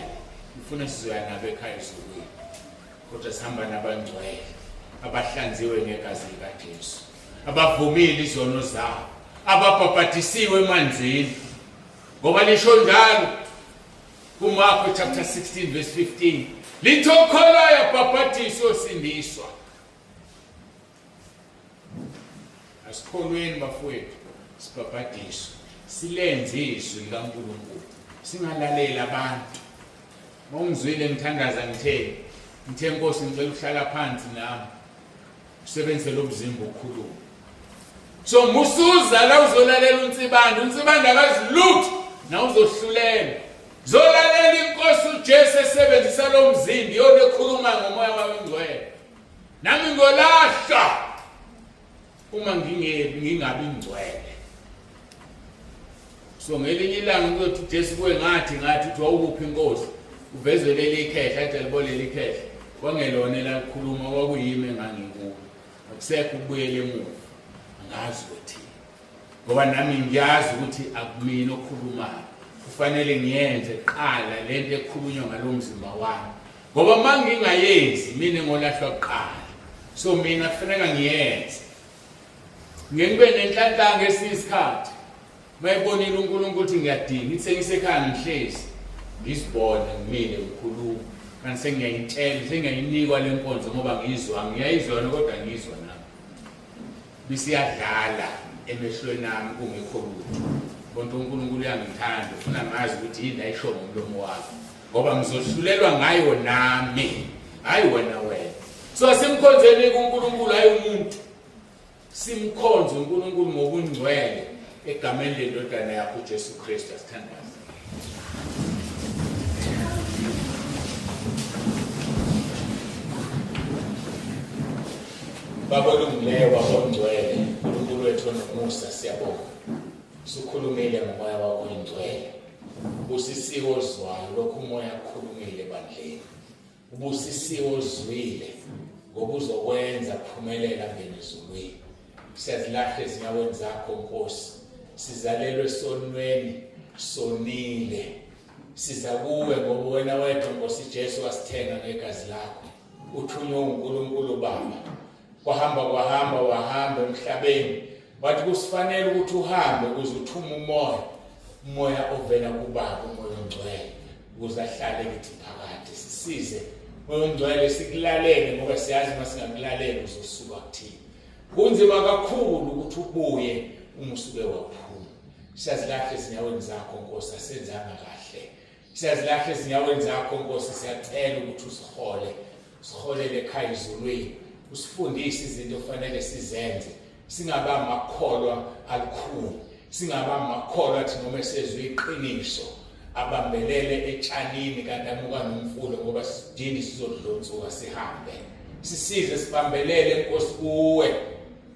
Ngifuna sizoya nabo ekhaya ezulwini. Kodwa sihamba nabangcwele abahlanziwe ngegazi likaJesu, abavumile izono zabo, ababhabhadisiwe emanzini, ngoba lisho njalo kuMarko chapter 16 verse 15, lithi okholwayo abhabhadiswe osindiswa. Asikholweni bafowethu, sibhabhadiswe, silenze izwi likaNkulunkulu, singalaleli abantu. Mawungizwile ngithandaza ngithe, ngithe Nkosi ngicela ukuhlala phansi nami, usebenzise lo mzimba ukukhuluma. So musuza la uzolalela uNsibande, uNsibande akazi lutho, na uzohlulela. Zolalela inkosi uJesu esebenzisa lo mzimba, iyona ekhuluma ngomoya wami ongcwele. Nami ngolahlwa uma ngingebi ngingabi ngcwele. So ngelinye ilanga kuyothi uJesu kuwe ngathi ngathi uthi wawukuphi inkosi, uvezwe leli ikhehla athi alibolele ikhehla, kwangelona elalikhuluma, kwakuyimi engangikulo. Akusekho ukubuyela emuva, angazi ukuthi ngoba nami ngiyazi ukuthi akumina okhulumayo, kufanele ngiyenze kuqala lento ekhulunywa ngalo mzimba wami, ngoba uma ngingayenzi mina ngolahlwa kuqala. So mina kufuneka ngiyenze, ngeke ngibe nenhlanhla ngesinye isikhathi mayibonile uNkulunkulu ukuthi ngiyadinga, ithi sengisekhaya ngihlezi ngizibone ngimile ngikhuluma, kanti sengiyayitshela, sengiyayinikwa le nkonzo ngoba ngiyizwa, ngiyayizwa kodwa ngiyizwa nami bisiyadlala emehlweni ami kungekho lutho. Kodwa uNkulunkulu uyangithanda, ufuna ngazi ukuthi yini ayisho ngomlomo wami, ngoba ngizohlulelwa ngayo nami, hayi wena wena. So asimkhonzeni kuNkulunkulu, hayi umuntu. Simkhonze uNkulunkulu ngokungcwele egameni lendodana yakho uJesu Kristu. Asithandaze. Baba olungileyo, Baba ongcwele, uNkulunkulu wethu onomusa, siyabonga. Usukhulumile ngomoya wakho oyingcwele. Ubusisiwe ozwayo lokhu umoya akukhulumile ebandleni. Ubusisiwe ozwile ngoba uzokwenza kuphumelela ngene ezulwini. Siyazilahla ezinyaweni zakho Nkosi. Sizalelwe esonweni, sonile. Siza kuwe ngoba wena wedwa Nkosi Jesu wasithenga ngegazi lakho. Uthunywe uNkulunkulu Baba. Kwahamba kwahamba wahamba emhlabeni, wathi kusifanele ukuthi uhambe ukuze uthume umoya, umoya ovela kuBaba, umoya ongcwele, ukuze ahlale kithi phakade. Sisize moya ongcwele sikulalele, ngoba siyazi uma singakulaleli uzosuka kuthina. Kunzima kakhulu ukuthi ubuye uma usuke waphuma. Siyazilahla ezinyaweni zakho Nkosi, asenzanga kahle. Siyazilahla ezinyaweni zakho Nkosi, siyacela ukuthi usihole, usiholele ekhaya ezulwini, usifundise izinto ofanele sizenze, singaba amakholwa alukhuni, singaba amakholwa athi noma esezwe iqiniso abambelele etshanini kanti amuka nomfulo, ngoba sidini sizodlonsuka sihambe. Sisize sibambelele Nkosi kuwe,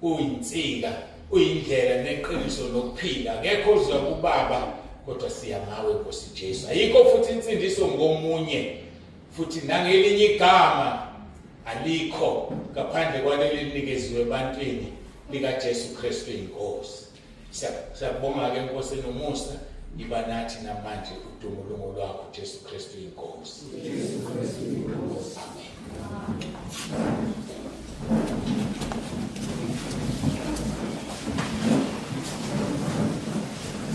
uyinsika, uyindlela neqiniso nokuphila. Akekho oza kubaba kodwa siya ngawe Nkosi Jesu. Ayikho futhi insindiso ngomunye, futhi nangelinye igama alikho. Alikho ngaphandle kwaleli linikeziwe ebantwini likaJesu Kristu inkosi. Siyakubonga-ke Nkosi enomusa, iba nathi namanje udumo lungolwakho Jesu Kristu inkosi. Jesu Kristu inkosi.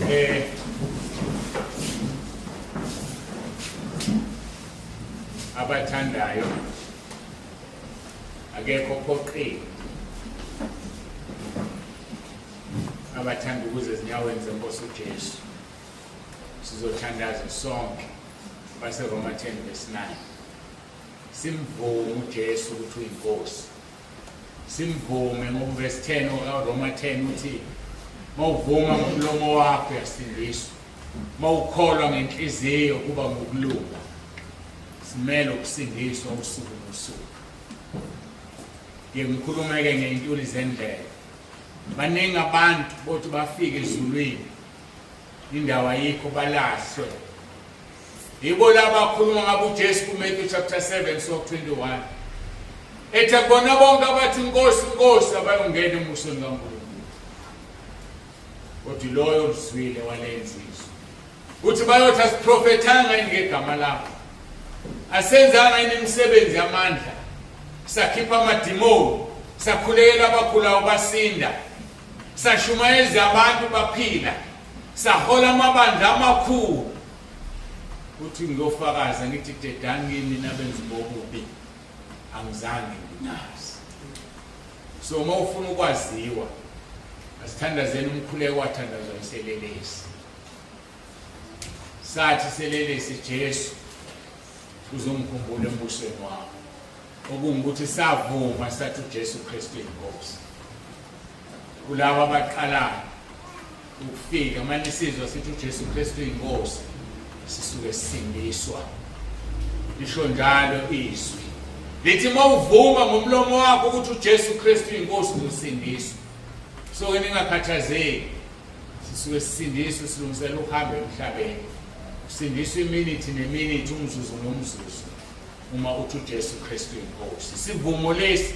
Amen. Abathandayo akekho ophoqile abathanda ukuze ezinyaweni zenkosi uJesu sizothandaza sonke baseRoma 10 verse 9 simvume uJesu ukuthi uyinkosi simvume ngoba verse 10 okaRoma 10 uthi mawuvuma ngomlomo wakho uyasindiswa mawukholwa ngenhliziyo kuba ngokulunga simele ukusindiswa usuku nosuku ngike ngikhulumeke ngey'ntuli zendlela baningi abantu bothi bafike ezulwini indawo ayikho balahlwe yibo laba akhuluma ngabo uJesu kuMatthew chapter 7 so 21 ethi akubona bonke abathi inkosi inkosi abayongena embusweni kaNkulunkulu kodwa loyo oluzwile walenza izwi uthi bayothi asiprofethanga yini ngegama lakho asenzanga yini imisebenzi yamandla sakhipha amadimoni sakhulekela abakhulayo basinda sashumayeza abantu baphila sahola amabandla amakhulu uthi ngiyofakaza ngithi dedani kimi nabenzi bobubi angizange nginazi so uma ufuna ukwaziwa asithandazeni umkhuleko wathandazwa iselelesi sathi selelesi Jesu uzongikhumbula embusweni wakho okungukuthi savuma sathi uJesu Kristu inkosi kulabo abaqalayo ukufika manje sizwa sithi uJesu Kristu inkosi sisuke sisindiswa lisho njalo izwi lithi mawuvuma ngomlomo wakho ukuthi uJesu Kristu inkosi uzosindiswa so ke ningakhathazeki sisuke sisindiswe silungisela ukuhamba emhlabeni usindiswa iminithi neminithi umzuzu nomzuzu uma uthi uJesu Kristu inkosi isivumo lesi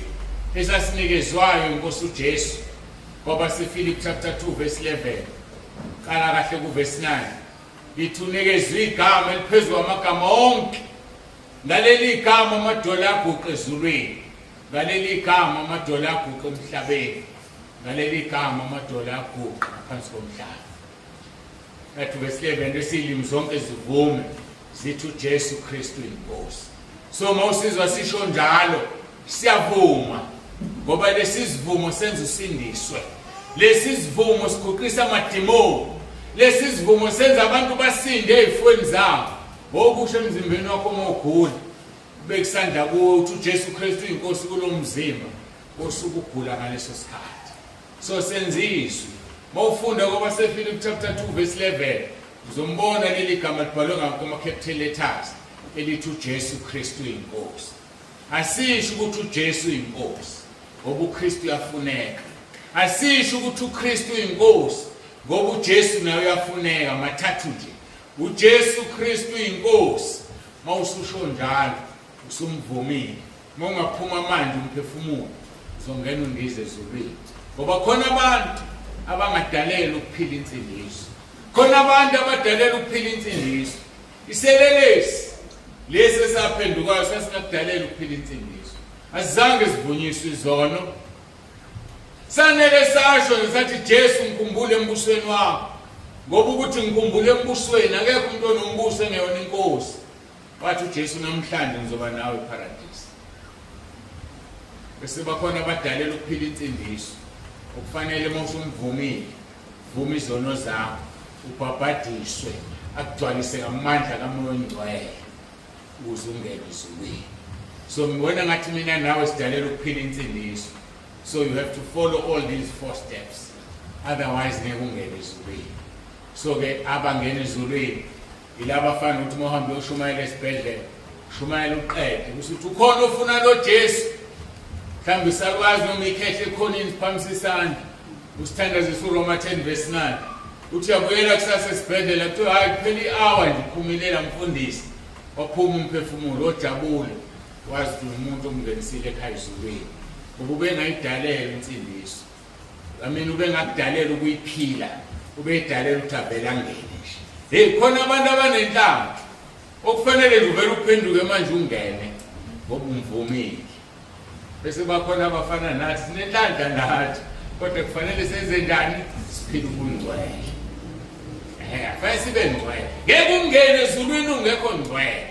esasinikezwayo inkosi uJesu kwabaseFilipi chapter 2 verse 11 qala kahle ku verse 9 lithi unikezwe igama eliphezu kwamagama onke ngaleli gama amadola aguqe ezulwini ngaleli gama amadola aguqe emhlabeni ngaleli gama amadola aguqa ngaphansi komhlaba Yathi verse 11 esilimi zonke zivume zithi uJesu Kristu inkosi. So mawusizwa sisho njalo siyavuma ngoba lesi sivumo senza usindiswe. Lesi sivumo siguqisa amadimoni. Lesi sivumo senza abantu basinde ezifweni zabo. Ngokusho emzimbeni wakho uma ugula ubeka isandla kuwo uthi uJesu Kristu inkosi kulomzimba osuke ugula ngaleso sikhathi. So senza izwi. Mawufunda kwabaseFilipi chapter 2 verse 11 uzombona leli gama libhalwe ngakho capital letters elithi uJesu Kristu inkosi. Asisho ukuthi uJesu inkosi ngoba uKristu uyafuneka. Asisho ukuthi uKristu inkosi ngoba uJesu naye uyafuneka mathathu nje. UJesu Kristu inkosi mawususho njalo usumvumile. Uma ungaphuma manje umphefumulo uzongena undize ezulwini. Ngoba khona abantu abangadalelwa ukuphila insindiso. Khona abantu abadalelwa ukuphila insindiso. Iselelesi lesi esaphendukayo sasingakudalela ukuphila insindiso. Asizange sivunyiswe izono. Sanele sasho nje sathi Jesu ngikhumbule embusweni wakho. Ngoba ukuthi ngikhumbule embusweni akekho umuntu onombuso engeyona inkosi. Wathi uJesu namhlanje ngizoba nawe eParadise. Bese bakhona abadalela ukuphila insindiso. Okufanele uma usumvumile, vuma izono zakho, ubhabhadiswe, akugcwalise ngamandla kaMoya oNgcwele ukuze ungene ezulwini. So ngibona ngathi mina nawe sidalela ukuphila insindiso. So you have to follow all these four steps. Otherwise ngeke ungene ezulwini. So ke abangena ezulwini Yilaba afana ukuthi uma uhambe uyoshumayela esibhedlela, ushumayela uqede, usuthi ukhona ofuna lo Jesu. Mhlawumbe isakwazi noma ikhehle ekhoneni siphakamisa isandla. Usithandazisa uRoma 10 verse 9. Uthi uyabuyela kusasa esibhedlela kuthiwa hayi kuphela i-hour nje uphumelela mfundisi. Waphuma umphefumulo ojabule. Wazi ukuthi umuntu omngenisile ekhaya ezulwini. Ngoba ubengayidalela insindiso. I mean ubengakudalela ukuyiphila. Ubeyidalela ukuthi avele angene nje. Hey khona abantu abanenhlanhla okufanele nje uvele uphenduke manje ungene ngoba umvumile. Bese bakhona abafana nathi sinenhlanhla nathi kodwa kufanele senze njani siphile ubungcwele. Eh kufanele sibe ngcwele. Ngeke ungene ezulwini ungekho ngcwele.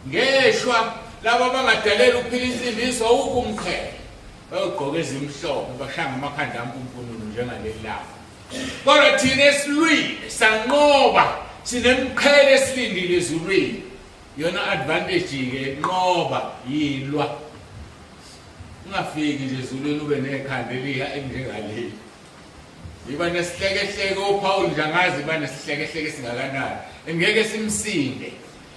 Ngeshwa laba abangadelela ukuphila insindiso awukho umqhele. Bayogqoka ezimhlophe bashaya ngamakhanda ampumpunu njengaleli labo. Kodwa thina esilwile sanqoba sinemqhele esilindile ezulwini. Yona advantage ke nqoba yilwa. Ungafiki nje ezulwini ube nekhanda eliya elinjengaleli. Iba nesihlekehleke uPaul nje angazi iba nesihlekehleke singakanani. Ngeke simsinde.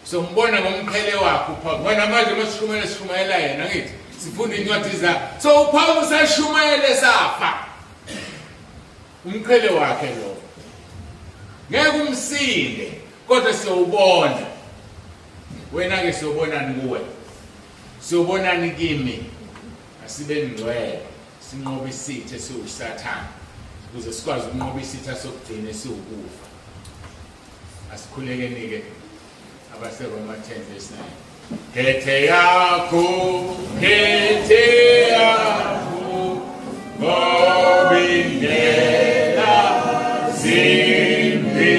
Sombona ngomqhele wakhe uPaul. Ngoba namanje uma sishumayela sishumayela yena ngithi sifunda incwadi zakhe. So uPaul usashumayele safa. Umqhele wakhe lo. Ngeke umsinde kodwa siyowubona. Wena ke siyobonani kuwe? Siyobonani kimi? Asibe ngcwele. Sinqobe isitha esiwuSathane ukuze sikwazi ukunqoba isitha sokugcina esiwukufa. Asikhulekeni-ke abaseRoma 10 verse 9. Khethe yakho, khethe yakho, ngoba indlela zimbi.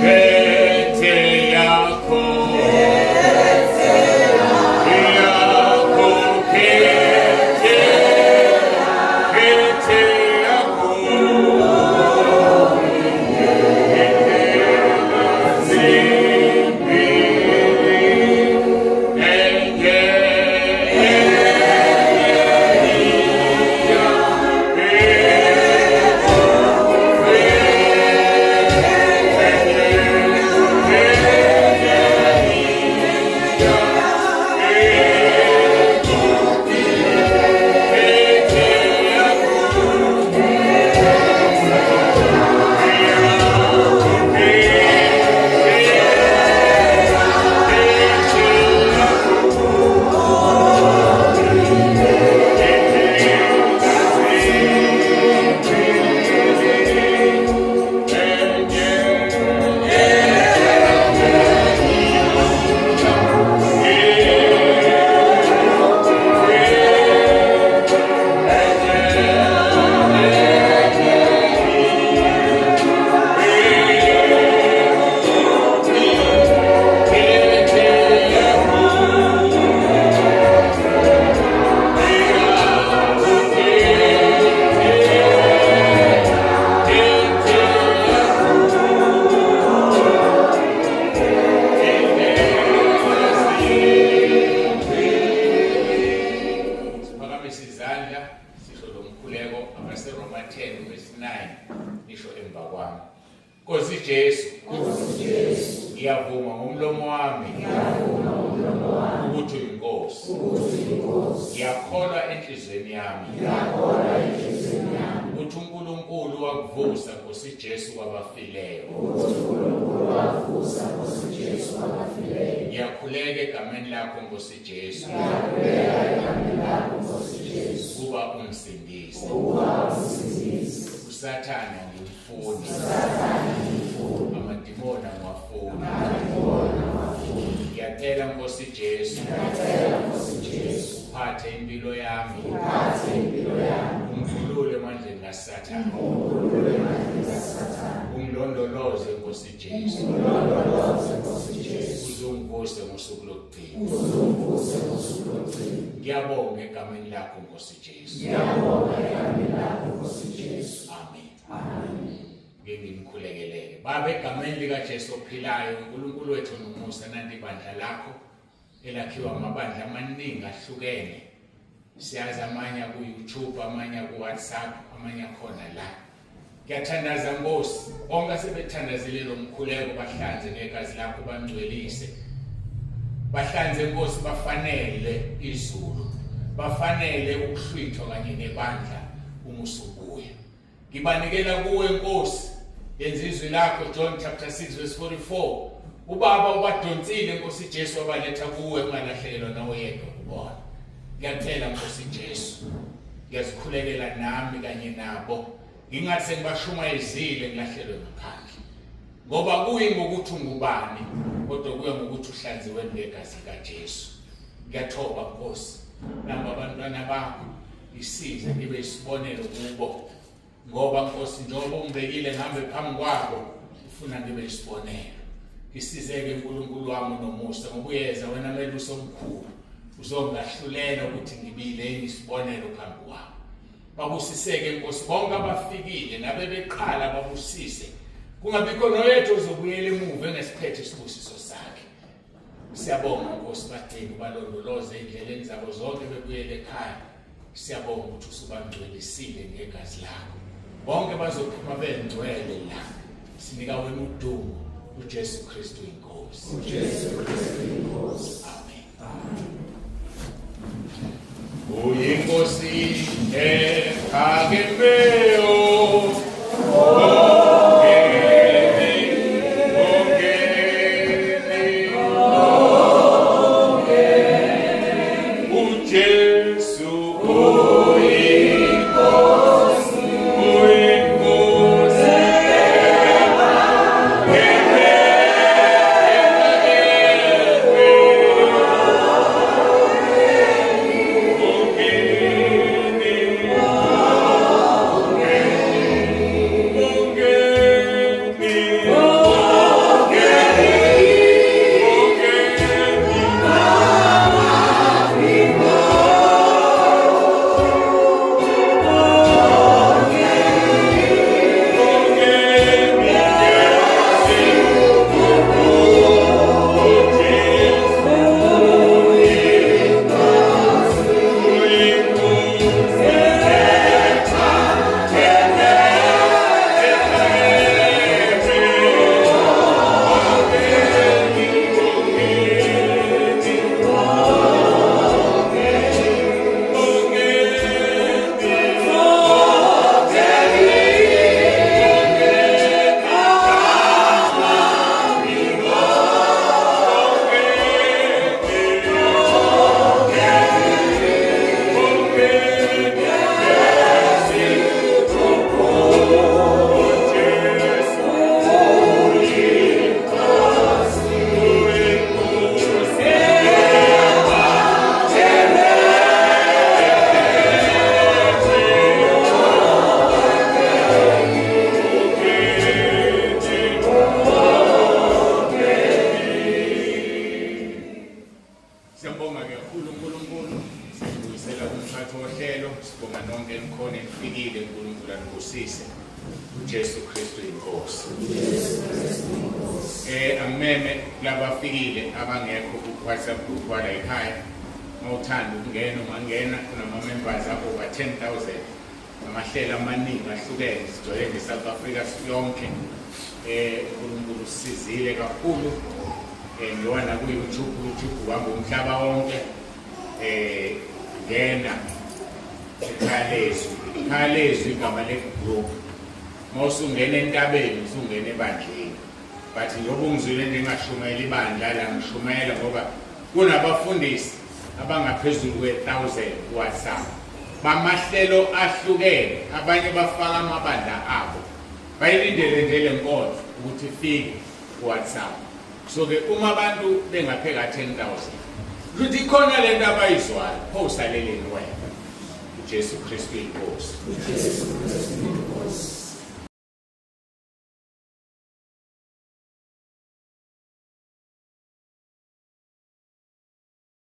Khethe yakho, yakho, khethe, khethe yakho. Zimbi, enye, Siphakamise izandla sisho lo mkhuleko abaseRoma 10 verse 9 nisho emva kwami. Nkosi Jesu, Nkosi Jesu, ngiyavuma ngomlomo wami ngiyavuma ngomlomo wami ukuthi uyinkosi. ukuthi uyinkosi. Ngiyakholwa enhliziyweni yami Ngiyakholwa enhliziyweni yami ukuthi uNkulunkulu wakuvusa Nkosi Jesu kwabafileyo. ukuthi uNkulunkulu wavusa Nkosi Jesu kwabafileyo. Ngiyakhuleka egameni lakho Nkosi Jesu Ngiyakhuleka egameni lakho Nkosi Jesu ukuba ungisindise. ukuba ungisindise. uSathane angimfuni, Sathane angimfuni, amadimoni angiwafuni. amadimoni angiwafuni. Ngiyacela Nkosi Jesu, Ngiyacela Nkosi Jesu, uphathe impilo yami, uphathe impilo yami, ungikhulule emandleni kaSathane, ungikhulule emandleni kaSathane, ungilondoloze Nkosi Jesu, ungilondoloze Nkosi Jesu, uze ungivuse ngosuku lokugcina. uze ungivuse ngosuku lokugcina. Ngiyabonga egameni lakho Nkosi Jesu. Ngiyabonga egameni lakho Nkosi Jesu. Amen. Amen. Ngeke ngimkhulekelele. Baba egameni likaJesu ophilayo, uNkulunkulu wethu nomusa nanti ibandla lakho elakhiwa amabandla amaningi ahlukene. Siyazi amanye ku-YouTube, amanye ku-WhatsApp, amanye akhona la. Ngiyathandaza Nkosi, bonke asebethandazile lo mkhuleko bahlanze ngegazi lakho bangcwelise. Bahlanze Nkosi bafanele izulu. Bafanele ukuhlwithwa kanye nebandla uma usubuya. Ngibanikela kuwe Nkosi. Yenza izwi lakho John chapter 6 verse 44. Ubaba ubadonsile Nkosi Jesu wabaletha kuwe ungalahlekelwa nawoyedwa kubona. Ngiyacela Nkosi Jesu, ngiyazikhulekela nami kanye nabo, ngingathi sengibashumayezile ngilahlelwe ngaphandle. Ngoba kuyi ngokuthi ungubani, kodwa kuya ngokuthi uhlanziwe ngegazi likaJesu. Ngiyathoba Nkosi, namba abantwana bakho, ngisize ngibe isibonelo kubo. Ngoba Nkosi njengoba ungibekile ngihambe phambi kwabo, ufuna ngibe isibonelo. Ngisizeke uNkulunkulu wami nomusa ngoba uyeza wena melusi omkhulu uzongahlulela ukuthi ngibile yini isibonelo phambi kwabo. Babusiseke Nkosi bonke abafikile nabebeqala babusise. Kungabikho noyedwa ozobuyela emuva engesiphethe isibusiso sakhe. Siyabonga Nkosi bagcine ubalondoloze endleleni zabo zonke bebuyele ekhaya. Siyabonga ukuthi usubangcwelisile ngegazi lakho. Bonke bazophuma bengcwele la. Sinika wena udumo uJesu Kristu inkosi. uJesu Kristu inkosi. Amen. Uyinkosi ephakemeyo. Ongeni, ongeni, uJesu uyinkosi, uyinkosi Siyabonga kakhulu uNkulunkulu, sibuyisela kumphathi wohlelo, sibonga nonke enikhona enifikile, uNkulunkulu anibusise. uJesu Kristu inkosi. Angimeme labafikile abangekho ku WhatsApp group wala ekhaya. Mawuthanda ukungena ungangena kunama members over 10,000. Amahlelo amaningi ahlukene sigcwele nje South Africa yonke. uNkulunkulu usizile kakhulu. Ngiwana ku YouTube, YouTube uhamba umhlaba wonke. Ngena Ikhalezwi, Ikhalezwi igama le-group. Uma usungena entabeni usungena ebandleni. But njengoba ungizwile nje ngashumayela ibandla la ngishumayela ngoba kunabafundisi abangaphezulu kwe-1000 ku-WhatsApp. Bamahlelo ahlukene, abanye bafaka amabandla abo. Bayilindele nje le nkonzo ukuthi ifike ku-WhatsApp. So ke uma abantu bengapheka 10,000 ukuthi ikhona lento abayizwayo, pho usaleleni wena? uJesu Kristu inkosi. uJesu Kristu inkosi.